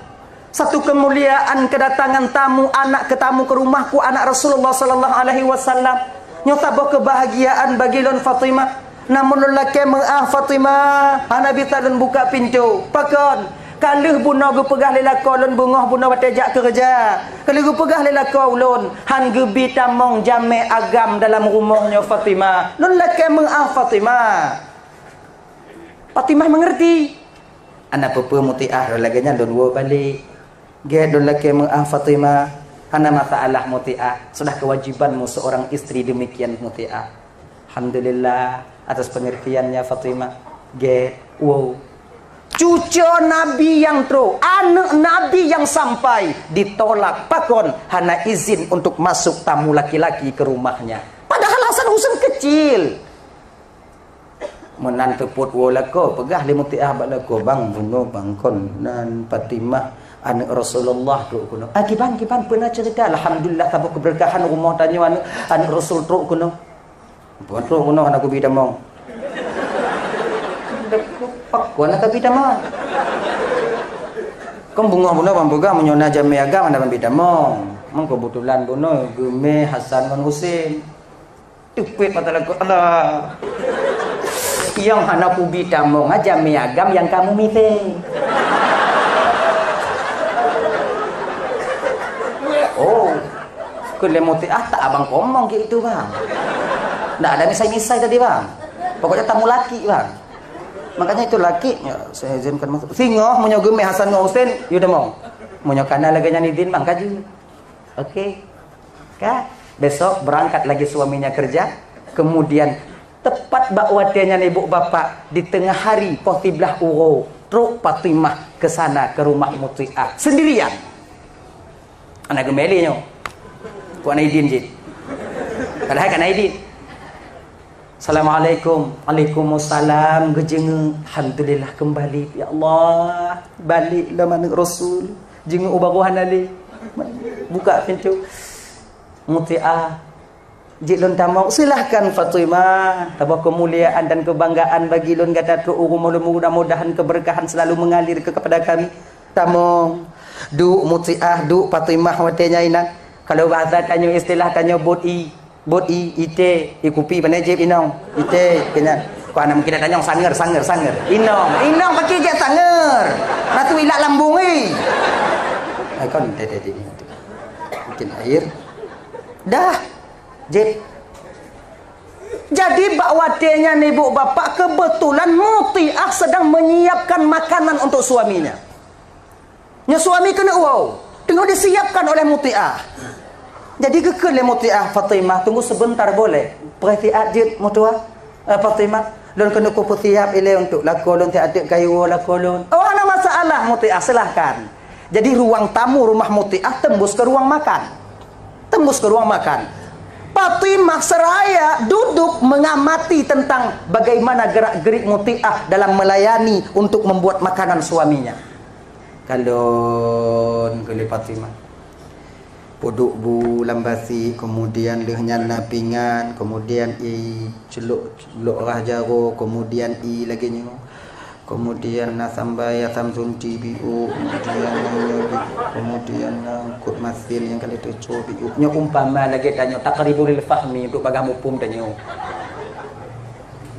Satu kemuliaan kedatangan tamu anak ke tamu ke rumahku, anak Rasulullah sallallahu alaihi wasallam. Nyoe saboh kebahagiaan bagi lôn Fatimah. Namun lôn lakée meu'ah Fatimah, hana bisa lôn buka pintoe. Pakon? Ka lheueh bunoe geupeugah lé lakoe lôn beungoh bunoe watée jak keureuja. Ka lheueh geupeugah lé lakoe ulôn, han geubi tamong jamé agam dalam rumoh nyoe Fatimah. Lôn lakée meu'ah Fatimah. Fatimah mengerti. Hana peue-peue Mutiah, lagée nyan lôn woe balek. Gét lôn lakée meu'ah Fatimah. Hana masalah Mutiah, sudah kewajibanmu seorang istri demikian Mutiah. Alhamdulillah atas pengertiannya Fatimah. Gét, woe. Cuco Nabi nyang trok, aneuk Nabi nyang sampai ditolak. Pakon? Hana izin untuk masuk tamu laki-laki ke rumahnya. Padahal Hasan Husein kecil. Meunan teupot woe lakoe, peugah lé Mutiah bak lakoe, "Bang, bunoe bang kon nan Fatimah aneuk Rasulullah trok keunoe." "Ah, kiban, kiban, peue na ceurita?" "Alhamdulillah, saboh keubeureukatan rumoh tanyoe aneuk, aneuk Rasul trok keunoe." "Bunoe trok keunoe hana kubi tamong." "Pakon hana kabi tamong?" "Kon beungoh bunoe bang peugah meunyoe na jamé agam hana ban bi tamong. Meukeubeutulan bunoe geumé Hasan ngon Husein." Teupet mata lakoe, "Alah. Nyang hana kubi tamong, ha jamé agam nyang kamu misé." Oh. Keu lé Mutiah, "Ah, tak abang komong keu itu, bang. Ndak ada misai-misai tadi, bang. Pokoknya tamu laki, bang. Makanya itu laki, ya, saya izinkan masuk." "Singoh meunyoe geumé Hasan ngon Husein, yue tamong. Meunyoe kana lagée nyan izin, bang, ka jeuet." Oke. Ka, besok berangkat lagi suaminya kerja. Kemudian tepat bak watée nyan ibu bapak, di tengah hari poh siblaih uroe, trok Fatimah ke sana, ke rumah Mutiah sendirian. Hana geumé lé nyoe. Kok hana idin cit. Padahai ka na idin. "Assalamualaikum." "Waalaikumsalam." Geujeungeuk. Alhamdulillah kembali. Ya Allah, balik lom aneuk Rasul. Jeungeuk u baroe hana lé. Buka pintoe. "Mutiah, jeuet lôn tamong." "Silahkan Fatimah. Saboh keumuliaan dan keubanggaan bagi lôn gata trok u rumoh lôn. Mudah-mudahan keubeureukatan seulalu meungalir keu, keupada kami." Tamong. Duek Mutiah, duek Fatimah watée nyan inan. Kalau bahasa tanyoe, istilah tanyoe, bot ie. Bot ie, ité, ie kupi, pane jép inong. Ité, keu nyan. Kok hana mungkin tanyong sangeur, sangeur, sangeur. Inong, inong pakri jép sangeur. Ratu ilak lambung, eh. Ai kon, ité, ité, ité. Mungkin air. Dah. Jép. Jadi bak watée nyan ibu bapak kebetulan Mutiah sedang menyiapkan makanan untuk suaminya. Nyoe suami keuneuk woe, teungoh disiapkan oleh Mutiah. Jadi geukheun lé Mutiah, "Fatimah, tunggu sebentar boleh? Peurhatian jeuet, Mutiah, eh, Fatimah, lôn keuneuk kupeusiap ilée untuk lakoe lôn, siat teuk kayue woe lakoe lôn." "Oh, hana masalah, Mutiah, silahkan." Jadi ruang tamu rumah Mutiah tembus ke ruang makan. Tembus ke ruang makan. Fatimah seraya duduk mengamati tentang bagaimana gerak-gerik Mutiah dalam melayani untuk membuat makanan suaminya. Kalon keu lé Fatimah. Peuduek bu lam basi, kemudian lheueh nyan na pingan, kemudian ie ceulok, ceulok rhah jaroe, kemudian ie lagée nyoe. Kemudian na sambal asam sunti biôk, kemudian na nyoe biôk, kemudian na eungkôt masin nyang ka lheueh teucok biôk. Nyoe umpama lagée tanyoe taqribul fahmi untuk bagah muphom tanyoe.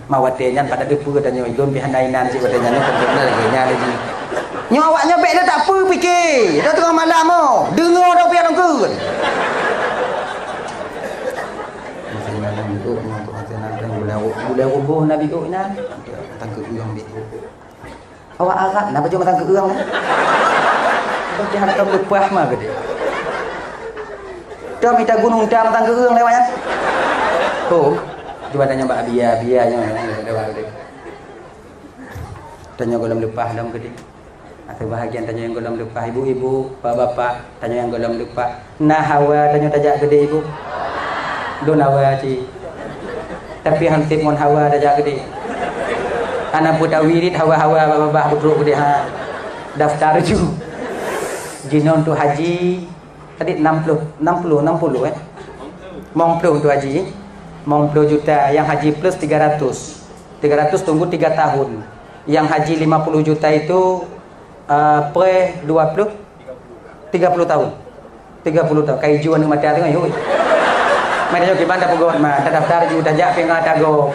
Ma watée nyan pada teupeue tanyoe, ilôn pih hana inan cit watée nyan, nyoe kon lagée nyan lagée. Nyoe awak nyoe bék lé tapeue pike, dah teungoh malam oh, deungoe dah pian ongkeuen. Masih malam biôk nyoe, masih malam gulai, gulai ruboh na biôk nyan. Tangkeup ureueng biôk. Awak Arab na baju matang keueung. Bagi hantom leupah ma geude. Tom ita gunong ita matang keueung lewat nyan. Hom. Cuba tanya bak bia, bia nyoe, nyoe, nyoe, nyoe, nyoe. Tanyoe gohlom leupah lom geude. Atau bahagian tanyoe nyang gohlom leupah, ibu-ibu, bapak-bapak, tanyoe nyang gohlom leupah. Na hawa tanyoe tajak geude, ibu? Lôn hawa cit. Tapi han sép ngon hawa tajak geude. Hana peue tawirit hawa-hawa babah peutrok geude ha. Daftar ju. Jinoe untuk haji tadi enam puluh, enam puluh, enam puluh, eh. Limong puluh untuk haji. Limong puluh juta, yang haji plus tiga ratus. Tiga ratus tunggu tiga tahun. Yang haji lima puluh juta itu, eh, pre dua puluh, Tiga puluh tahun. Tiga puluh tahun. Kai ju aneuk mata teungoh, yui. Mari nyoe kiban dah peugah ma, tadaftar ju, tajak pih ngon ata gob.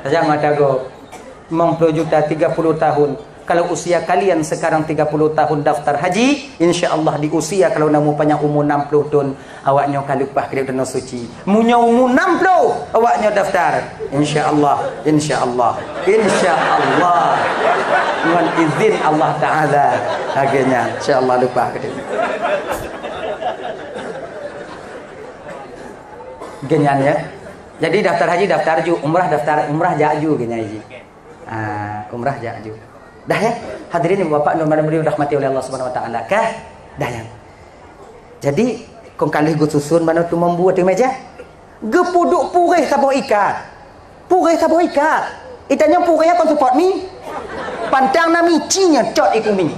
Tajak ngon ata gob. Limong puluh juta, tiga puluh tahun. Kalau usia kalian sekarang tiga puluh tahun daftar haji, insya Allah di usia kalau na mupanyang umur enam puluh tahun, awak nyoe ka leupah keudeh Danau Suci. Meunyoe umur enam puluh, awak nyoe daftar. Insya Allah, insya Allah, insya Allah. Ngon izin Allah Taala. Lagèe nyan, insya Allah leupah keudeh. Lagèe nyan, ya. Jadi daftar haji daftar ju, umrah daftar, umrah jak ju, lagèe nyan ji. Ah, umrah jak ju. Dah, ya? Hadirin ibu bapak, nurani beliau dirahmati oleh Allah Subhanahu wa Taala, kah? Dah, ya. Jadi, kon ka lheueh geususun manoe teumon bu ateueh meja. Geupeuduek puréh saboh ikat. Puréh saboh ikat. Itanyoe puréh kon seupôt mi. Pantang na mi, ci nyang cot iku mi.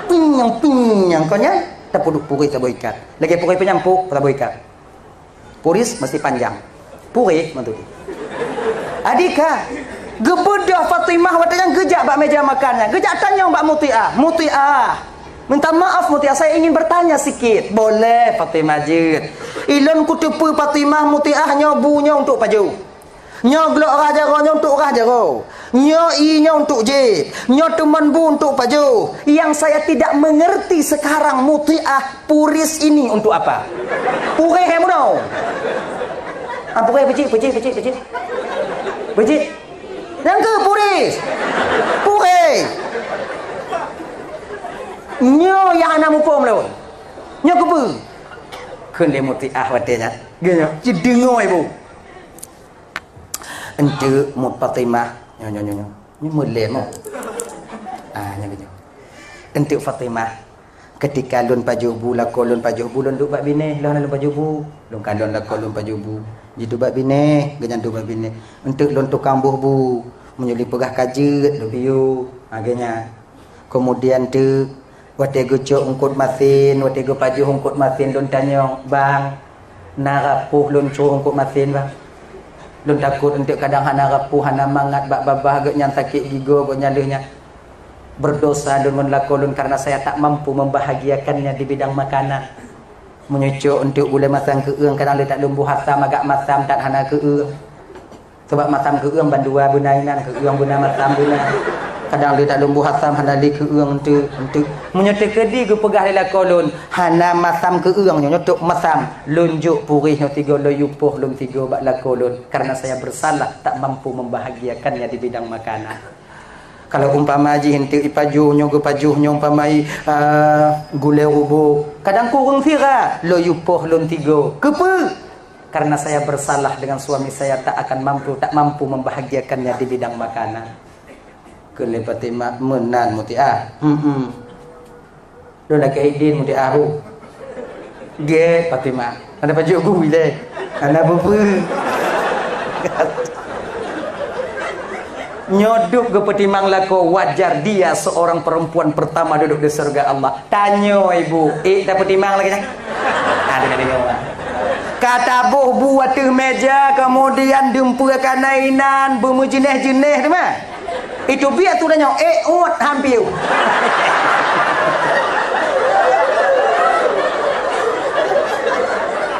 Ping nyang, ping nyang, kon nyan, tapeuduek puréh saboh ikat. Lagèe puréh peunyampo, saboh ikat. Puris mesti panjang. Puréh, mantu tu. Adika, geubeudôh Fatimah watèe nyan geujak bak meja makan nyan. Geujak tanyong bak Mutiah. Mutiah, minta maaf Mutiah, saya ingin bertanya sikit. Boleh, Fatimah jeuet. Ilôn kuteupeue Fatimah, Mutiah nyoe bu nyoe untuk pajoh. Nyoe glok rhah jaroe nyoe untuk rhah jaroe. Nyoe ié nyoe untuk jieb. Nyoe teumon bu untuk pajoh. Yang saya tidak mengerti sekarang, Mutiah, puris ini untuk apa? Puréh nyang meunoe. Ah, puréh peucit, peucit, peucit, peucit. Peucit. Nyang keu puris. Puréh. Nyoe nyang hana muphom lôn. Nyoe keupeue? Kheun lé Mutiah watèe nyan. Geuh nyoe, ci deungoe bu. Enteuk mut Fatimah. Nyoe, nyoe, nyoe, nyoe. Nyoe meulém, oh. Ah, nyoe, nyoe. Enteuk Fatimah. Ketika lôn pajoh bu, lakoe lôn pajoh bu, lôn duek bak binéh. Lôn hana lôn pajoh bu. Lôn kalon lakoe lôn pajoh bu. Jiduek bak binéh, geuhnyan duek bak binéh. Enteuk lôn tukang boh bu. Meunyoe lôn peugah ka jeuet, lôn piôh. Ha, geuhnyan. Keumudian teuk, watèe geucok eungkôt masin, watèe geupajoh eungkôt masin lôn tanyong, "Bang, na rab poh lôn cok eungkôt masin, Bang? Lôn takot eunteuk kadang hana rab poh, hana mangat bak babah, gobnyan sakét gigoe, gobnyan lheueh nyan berdosa lôn ngon lakoe lôn karena saya tak mampu membahagiakannya di bidang makanan." Meunyoe cok eunteuk gulèe masam keueueng, kadang lé that lôn boh asam agak masam that hana keueueng. Sabab masam keueueng bandua beuna inan, keueueng beuna masam beuna. Kadang lé that lôn boh asam hana lé keueueng eunteuk, eunteuk. Meunyoe teukeudi geupeugah lé lakoe lôn, hana masam keueueng nyoe, nyoe tok masam. Lôn jok puréh nyoe sigoe, lôn yue poh lôn sigoe bak lakoe lôn, karena saya bersalah tak mampu membahagiakannya di bidang makanan. Kalau umpama jih eunteuk ipajoh nyoe geupajoh nyoe umpama i, ah, gulèe rubôk, kadang kureueng sira, lôn yue poh lôn sigoe. Keupeue? Karena saya bersalah dengan suami saya, tak akan mampu, tak mampu membahagiakannya di bidang makanan. Kheun lé Fatimah, "Meunan Mutiah." "Hmm, hmm." Lôn lakèe idin Mutiah. Gèt Fatimah. Hana pajoh bu ilèe. Hana peue-peue. Nyoe dub geupeutimang lakoe, wajar dia seorang perempuan pertama duduk di surga Allah. Tanyoe ibu, ék tapeutimang lagèe nyan? Aduh, aduh, aduh. Ka taboh bu ateueh meja, kemudian dumpeue kana inan, beumeujeunéh-jeunéh teuma. Itu biak tu dah nyoe, ék uet hampir.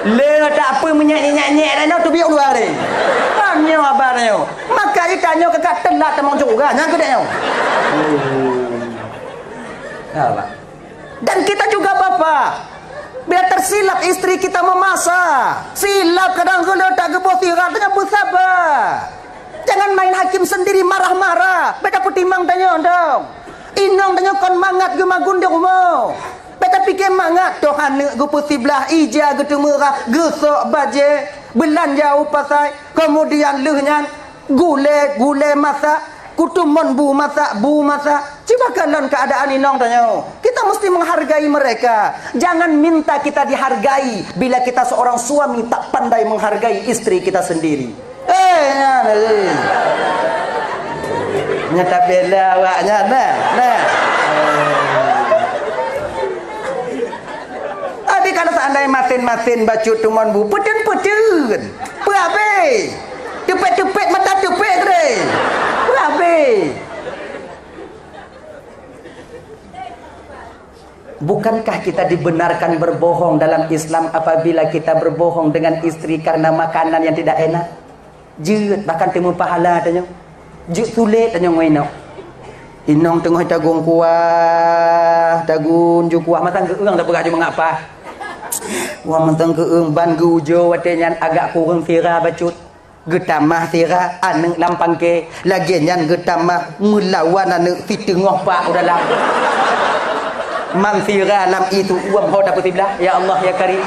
Le tak apa menyek-nyek-nyek dah nyoe, tu biak luar deh. Kan nyoe abang nyoe. Maka ita nyoe keukat telat tamong syurga, nyang keudak nyoe. Ya, Pak. Dan kita juga bapak, bila tersilap istri kita memasak, silap kadang gula tak geuboh sirat, dengan bersabar. Jangan main hakim sendiri marah-marah. Beda peutimang tanyoe dong. Inong tanyoe kon mangat geumagun di rumoh. Beda pike mangat toh aneuk geupeusiblah, ija geuteumeurah, geusok bajée, beulanja u pasai, kemudian lheueh nyan gulée, gulée masak, kutumon bu masak, bu masak. Cuba kalon keadaan inong tanyoe. Kita mesti menghargai mereka. Jangan minta kita dihargai bila kita seorang suami tak pandai menghargai istri kita sendiri. Eh, nyan, eh. Nyan tabela awak nyan, nah, nah. Tapi kalau seandai masin-masin bacut tumon bu, peten-peten. Peuabe. Tepet-tepet mata tepet tadi. Peuabe. Bukankah kita dibenarkan berbohong dalam Islam apabila kita berbohong dengan istri karena makanan yang tidak enak? Jeuet, bahkan teuma pahala tanyoe. Jeuet sulet tanyoe ngon inong. Inong teungoh tagun kuah, tagun ju kuah, mantong keueung tapeugah ju mangat paih. Wah, mantong keueung ban geuujoe watée nyan agak kureueng sira bacut. Geutamah sira aneuk lam pangke, lagée nyan geutamah meulawan aneuk siteungoh pak u dalam. Mam sira lam ié teuuem ho tapeusibeulaih, ya Allah ya Karim.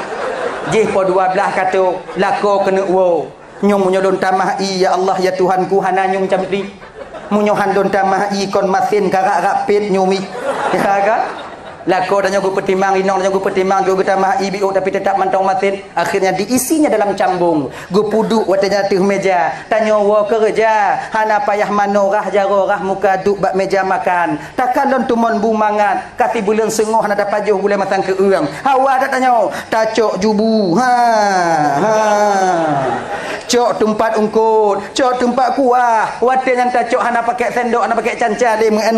Jih po dua blaih kato, lakoe keuneuk woe. Nyoe meunyoe lôn tamah ié, ya Allah ya Tuhanku, hana nyum cam ti. Meunyoe han lôn tamah ié kon masen karak-rak pet nyumi. Ya kan? Lakoe tanyoe geupeutimang, inong tanyoe geupeutimang, jeuet geutamah ié biôk tapi teutap mantong masen. Akhirnya diisinya dalam cambong. Geupeuduek watée nyan ateueh meja. Tanyoe woe keureuja, hana payah manoe rhah jaroe rhah muka duek bak meja makan. Takalon teumon bu mangat, ka sibuleuen seungoh hana tapajoh gulée mantong keueung. Hawa that tanyoe, tacok ju bu. Ha, ha. Cok teumpat eungkot, cok teumpat kuah. Watée nyan tacok hana pakai sendok, hana pakai canca lé meu'en.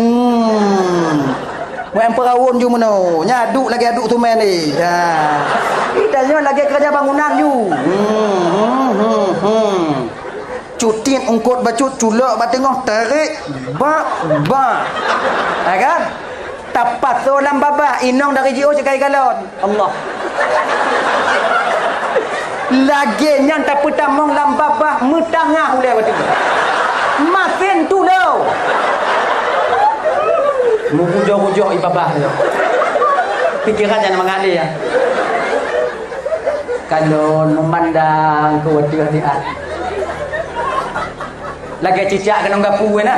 Meu'en peurawon ju meunoe. Nya aduk lagée aduk seumén lé. Ha. Ih, tanyoe lagée keureuja bangunan ju. Hmm, hmm, hmm, hmm. Cutit eungkot bacut, culok bak teungoh, tarék, bak, bak. Ha kan? Tapasoe lam babah, inong dari jiôh sikai galon. Allah. Lagée nyan tapeutamong lam babah, meutangah ulée watée nyan. Masen tulo. Meubujoe-bujoe ié babah nyoe. Pikeran nyan mangat lé ya. Kalon meumandang keu watée nyan. Lagée cicak keunong gapu na.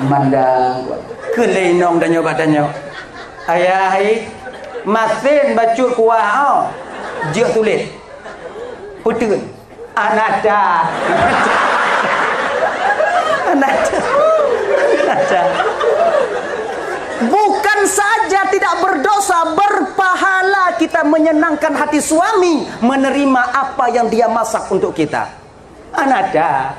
Mandang. Kheun lé inong tanyoe bak tanyoe, "Ayah hai, masen bacut kuah oh. Jeuet sulet." Peuteun. Anata. Anata. Anata. Bukan saja tidak berdosa, berpahala kita menyenangkan hati suami, menerima apa yang dia masak untuk kita. Anata.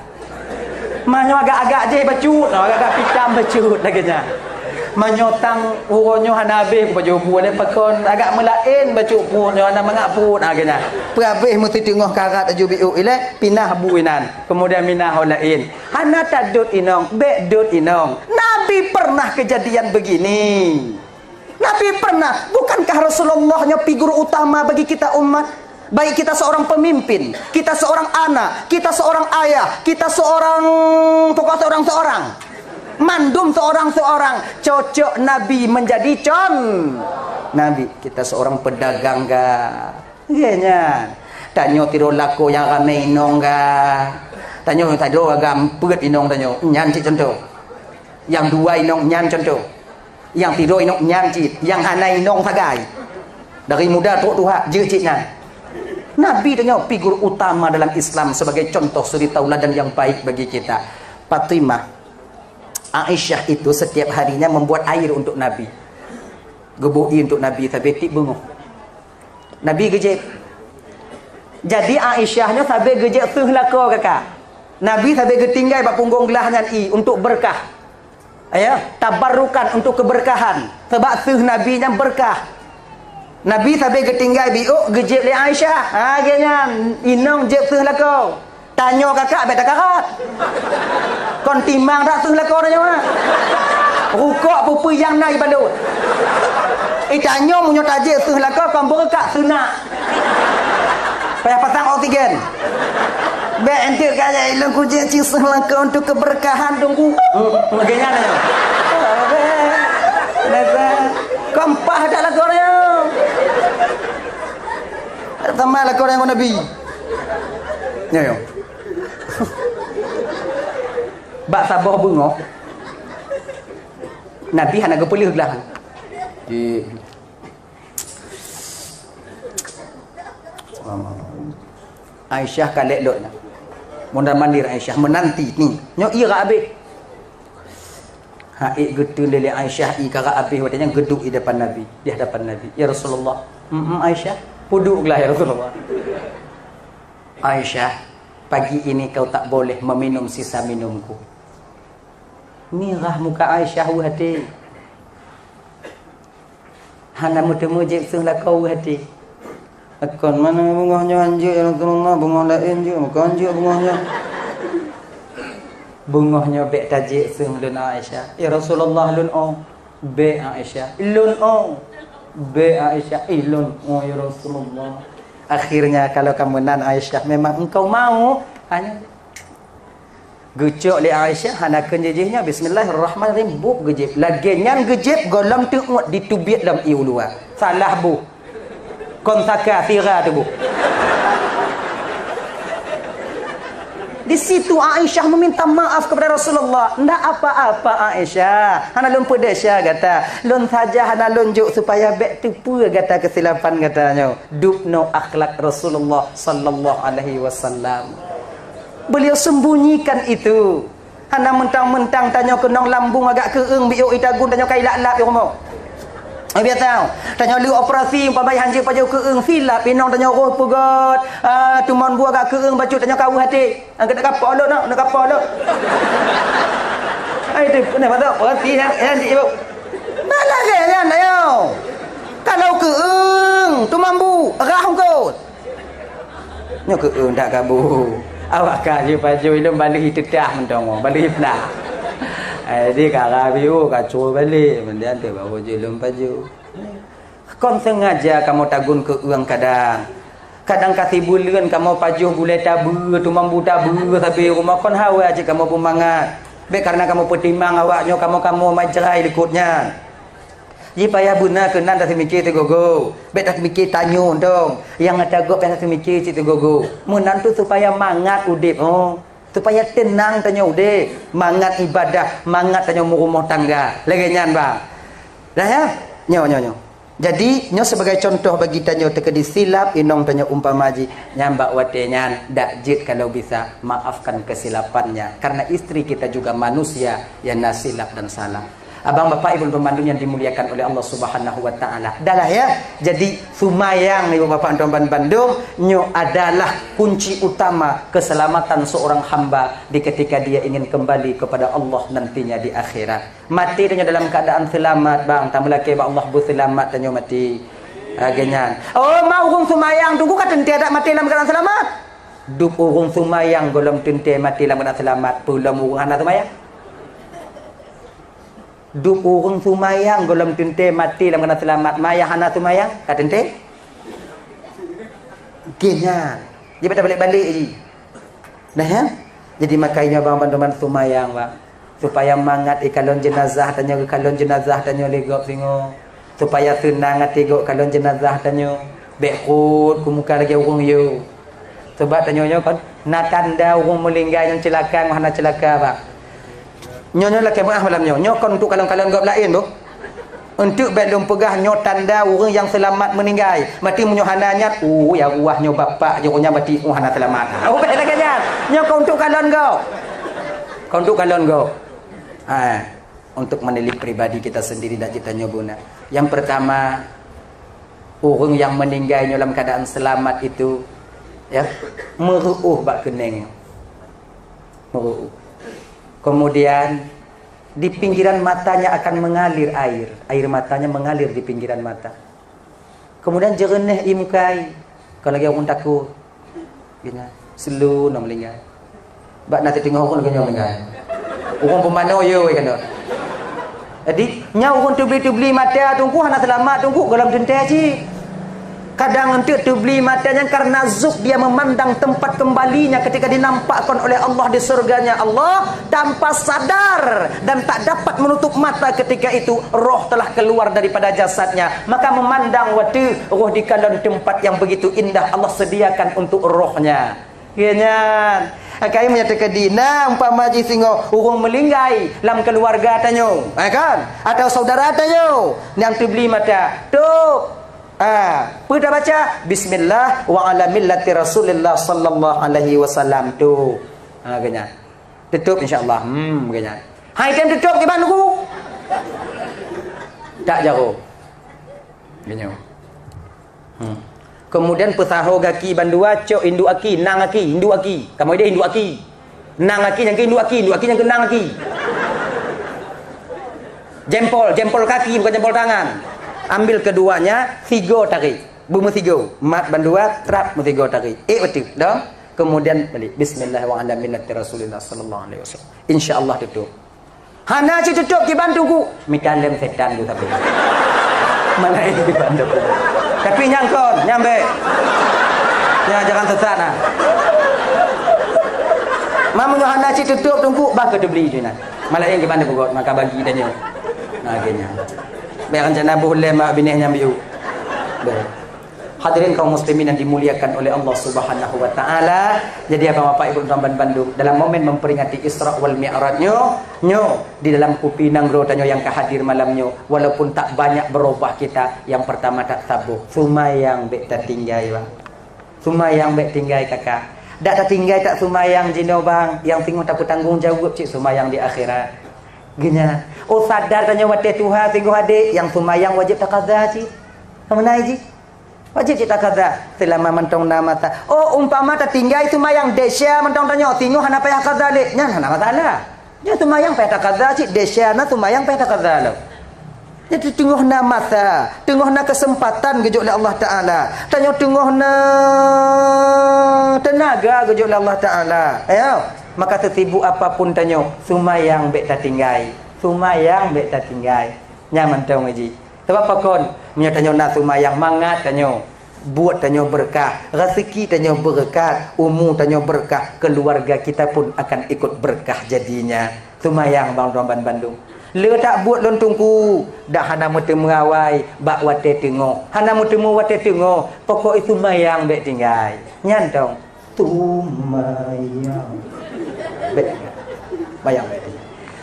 Meunyoe agak-agak jih bacut, agak-agak pitam bacut lagée nyan. Meunyoe tang uroe nyoe hana habéh kupajoh bu lé pakon, agak meulaén bacut pruet nyoe hana mangat pruet lagée nyan. Peuhabéh meuti teungoh karat aju biôk ilée, pinah bu inan. Kemudian minah ho laén. Hana tadot inong, bék dot inong. Nabi pernah kejadian begini. Nabi pernah, bukankah Rasulullah nyoe figur utama bagi kita umat? Baik kita seorang pemimpin, kita seorang anak, kita seorang ayah, kita seorang, pokok seorang-seorang. Mandum seorang-seorang cocok Nabi menjadi con Nabi. Kita seorang pedagang ga. Iya nyan. Tanyoe tiroe lakoe nyang ramé inong ga. Tanyoe tiroe agam peuet inong tanyoe. Nyan cit contoh. Nyang dua inong nyan contoh. Nyang tiroe inong nyan cit, nyang hana inong sagai. Dari muda trok tuha, jeuet cit nyan. Nabi tanyoe figur utama dalam Islam sebagai contoh suri tauladan yang baik bagi kita. Fatimah, Aisyah itu setiap harinya membuat air untuk Nabi. Geubôh ié untuk Nabi sabe tiep beungoh. Nabi geujép. Jadi Aisyah nyoe sabe geujép seuh lakoe kaka. Nabi sabe geutinggai bak punggong glah nyan ié untuk berkah. Ya, tabarrukan untuk keberkahan. Sebab seuh Nabi nyan berkah. Nabi sabe geutinggai biôk geujép lé Aisyah. Ha, geuh nyan inong jép seuh lakoe. Tanyoe kakak bék takarat. Kon timang dak seuh lakoe tanyoe ha. Rukok peue-peue nyang na ibalot. Eh tanyoe meunyoe tajép seuh lakoe kon beureukat seunak. Payah pasang oksigen. Bék enteuk kaya ilong kujik cing seuh lakoe untuk keberkahan dongku. Hmm, lagée nyan nyoe. Kenapa? Kompah dak lakoe nyoe. Sama lakoe ngon Nabi. Nyoe. Bak saboh beungoh Nabi hana geupeuleueh glah. Di Aisyah ka lét lôt na. Mondar-mandir Aisyah meunanti ni. Nyoe ié ka habéh. Hai geuteun lé Aisyah ié ka habéh watée nyan geuduek di depan Nabi, di hadapan Nabi. "Ya Rasulullah." "Mm-mm, Aisyah." "Peuduek glah ya Rasulullah." "Aisyah, pagi ini kau tak boleh meminum sisa minumku." Mirah muka Aisyah weueh até. Hana meuteumé jép seuh lakoe u até. Kon mana beungoh nyoe hanjeuet, ya Rasulullah, beungoh laén jeuet, kon jeuet beungoh nyoe. Beungoh nyoe bèk tajép seuh lôn, Aisyah. Ya Rasulullah, lôn 'oh. Bèk, Aisyah. Lôn 'oh. Bèk, Aisyah. Ih, lôn 'oh, ya Rasulullah. Akhirnya kalau ka meunan, Aisyah, memang engkau mau, hanya Geucok lé Aisyah, hana kheun jih-jih nyan, "Bismillahirrahmanirrahim," bup geujép. Lagèe nyan geujép, gohlom teuôt diteubiet lom ié u luwa. Salah buh. Kon saka, sira teuh buh. Di situ Aisyah meminta maaf kepada Rasulullah. "Ndak apa-apa, Aisyah. Hana lôn peudesya gata. Lôn saja hana lôn jok supaya bèk teupeue gata keusilapan gata nyoe." Dubnoe akhlak Rasulullah sallallahu alaihi wasallam. Beliau sembunyikan itu. Hana meuntang-meuntang tanyoe keunong lambung agak keueung biôk itagun tanyoe kai lap-lap di rumoh. Eh, biasa. Tanyoe lheueh operasi umpama hanjeuet pajoh keueung silap inong tanyoe roh peugöt. Ah, teuma bu agak keueung bacut tanyoe kaweuh até. Angkat nak kapok lôn, nak kapok lôn. Ai tu, kena patut operasi nyan, nyan di ibu. Malah nyan ayo. Kalau keueung teuma bu rah ungkot. Nyoe keu-, eh, dak kabu. Awak ka jeuet pajoh ilôn balik teutah mantong, balik plah. Eh, di ka rabi, oh, ka cue balik, kemudian tu baru jeuet lôn pajoh. Kon sengaja kamoe tagun keu-eung kadang. Kadang ka sibuleuen kamoe pajoh gulai tabeue, teuma bu tabeue sabe rumoh kon hawa cit kamoe beumangat. Bèk kareuna kamoe peutimang awak nyoe kamoe-kamoe majrai likot nyan. Jipayah beuna keunan taseumiké sigogo. Bèk taseumiké tanyoe dong. Nyang ata gob payah taseumiké cit sigogo. Meunan tu supaya mangat udép, oh. Supaya teunang tanyoe udép. Mangat ibadah, mangat tanyoe meurumoh tangga. Lagèe nyan, bang. Dah, ya? Nyoe, nyoe, nyoe. Jadi, nyoe sebagai contoh bagi tanyoe teukeudi silap inong tanyoe umpama jih. Nyan bak watèe nyan, dak jeuet kalau bisa, maafkan kesilapannya. Karena istri kita juga manusia, yang na silap dan salah. Abang, bapak, ibu, teman-teman yang dimuliakan oleh Allah Subhanahu wa Ta'ala. Dah lah, ya. Jadi, sumayang, ibu, bapak, teman-teman bandum, nyoe adalah kunci utama keselamatan seorang hamba di ketika dia ingin kembali kepada Allah nantinya di akhirat. Maté tanyoe dalam keadaan seulamat, bang, tameulakèe bak Allah beuseulamat tanyoe maté. Lagèe nyan. Oh, ma ureueng sumayang teungku ka teuntèe dak maté lam keadaan seulamat? Dub ureueng sumayang gohlom teuntèe maté lam keadaan seulamat, peue lom ureueng hana sumayang? Dub ureueng sumayang gohlom teuntèe maté lam keadaan seulamat, ma nyang hana sumayang ka teuntèe? Lagèe nyan. Jeuet tabalek-balek jih. Nah, ya? Jadi, makajih nyoe bang bantuman sumayang, bang. Supaya mangat ikalon jenazah tanyoe, ikalon jenazah tanyoe lé gob singoh. Supaya seunang até gob kalon jenazah tanyoe. Bèk rhot keu muka lagèe ureueng yô. Sebab tanyoe nyoe kan na tanda ureueng meuninggai nyang ceulaka ngon hana ceulaka, bang. Nyoe, nyoe lakèe meu'ah malam nyoe. Nyoe kon untuk kalon-kalon gob laén, boh. Eunteuk bèk lôn peugah nyoe tanda ureueng nyang seulamat meuninggai. Maté meunyoe hana nyan, oh, ya Allah, nyoe bapak jih ureueng nyan maté, oh, hana seulamat. Oh, bèk lagèe nyan. Nyoe kon untuk kalon gob. Kon untuk kalon gob. Ha, untuk menilik pribadi kita sendiri dak jeuet tanyoe beuna. Yang pertama, ureueng nyang meuninggai nyoe lam keadaan seulamat itu, ya, meureu'oh bak keuneng. Meureu'oh. Kemudian, di pinggiran matanya akan mengalir air. Air matanya mengalir di pinggiran mata. Kemudian, jeureunèh ié muka ie. Kon lagèe ureueng takot. Geuhnyan, seuleu na meuninggai. Bak na teuteungoh ureueng lagèe nyoe meuninggai. Ureueng peumanoe yô, wèh, keunoe. Jadi, nyan ureueng teubli-teubli mata teungku, hana seulamat teungku, gohlom teuntèe cit. Kadang eunteuk teubli mata nyan karena zuk dia memandang tempat kembalinya ketika dinampakkan oleh Allah di surganya Allah, tanpa sadar dan tak dapat menutup mata ketika itu roh telah keluar daripada jasadnya. Maka memandang watèe roh dikalon tempat yang begitu indah Allah sediakan untuk rohnya. Geuhnyan. Akai meunyoe teukeudi na umpama jih singoh ureueng meuninggai lam keuluwarga tanyoe, ha kan? Atau saudara tanyoe nyang teubli mata. Tuh. Ha, peue tabaca? Bismillah wa ala millati Rasulillah sallallahu alaihi wasallam. Tuh. Ha, geuhnyan. Tutup insya-Allah. Hmm, geuhnyan. Hai tem tutup kiban guru. Tak jago. Geuhnyan. Hmm. Kemudian peusaho gaki bandua cok induk aki, nang aki, induk aki. Kamoe idéh induk aki. Nang aki nyang keu induk aki, induk aki nyang keu nang aki. Jempol, jempol kaki bukan jempol tangan. Ambil keduanya, tiga tarik. Beumeusigo. Mat bandua, trap meusigo tarik. Eh, betul. Dong. Kemudian balik. Bismillah wa ala millati Rasulillah sallallahu alaihi wasallam. Insya Allah tutup. Hana cit tutup kiban tungku. Mita lem setan tu tapi. Mana itu kiban tungku. Tapi nyang kon, nyambe. Ya, jangan sesat nah. Mamu hana cit tutup tungku, bah ke beli tu nah. Malah yang kiban tungku, maka bagi tanya. Nah, akhirnya. Biar rencana boh lem mak bineh nyambiu. Deh. Hadirin kaum muslimin yang dimuliakan oleh Allah Subhanahu wa taala. Jadi abang bapak ibu tuan ban bandum, dalam momen memperingati Isra wal Mi'raj nyoe, nyoe di dalam kupi nanggroe tanyoe yang ka hadir malam nyoe, walaupun tak banyak berubah kita, yang pertama tak saboh, sumayang bek tatinggai bang. Sumayang bek tinggai kakak. Dak tatinggai tak sumayang jinoe bang, yang singoh tapeutanggong jaweueb cit sumayang di akhirat. Geunya. Oh sadar tanyoe watée tuha singoh adek, yang sumayang wajib takada cit. Kamu naik ji? Wajib cit takada selama mantong na masa. Oh, umpama tatinggai sumayang desya mantong tanyoe, singoh hana payah kada lé. Nyan hana masalah. Nyan sumayang payah takada cit, desya na sumayang payah takada lom. Jadi teungoh na masa, teungoh na kesempatan geujok lé Allah Taala. Tanyoe teungoh na tenaga geujok lé Allah Taala. Ayo, maka sesibuk apapun tanyoe, sumayang bek tatinggai. Sumayang bek tatinggai. Nyan mantong ji. Sebab pakon, meunyoe tanyoe na sumayang mangat tanyoe, buet tanyoe berkah, rezeki tanyoe berkat, umu tanyoe berkah, keluarga kita pun akan ikut berkah jadinya. Sumayang bang tuan ban bandum. Le tak buet lôn tungku, dah hana meuteumé awai bak watée teungoh. Hana meuteumé watée teungoh, pokok sumayang bek tinggai. Nyan tong. Sumayang. Baik. Bayang baik.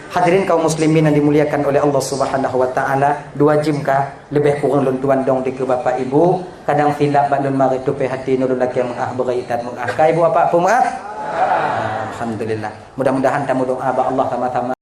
Hadirin kaum muslimin yang dimuliakan oleh Allah Subhanahu wa taala, dua jim kah lebih kurang lôn tuan dong dikeue bapak ibu, kadang silap bak lôn marit tupée hati nulun lakée meuah beurai that meuah. Ka ibu apak peumeuah? Alhamdulillah. Mudah-mudahan tamu doa bak Allah sama-sama.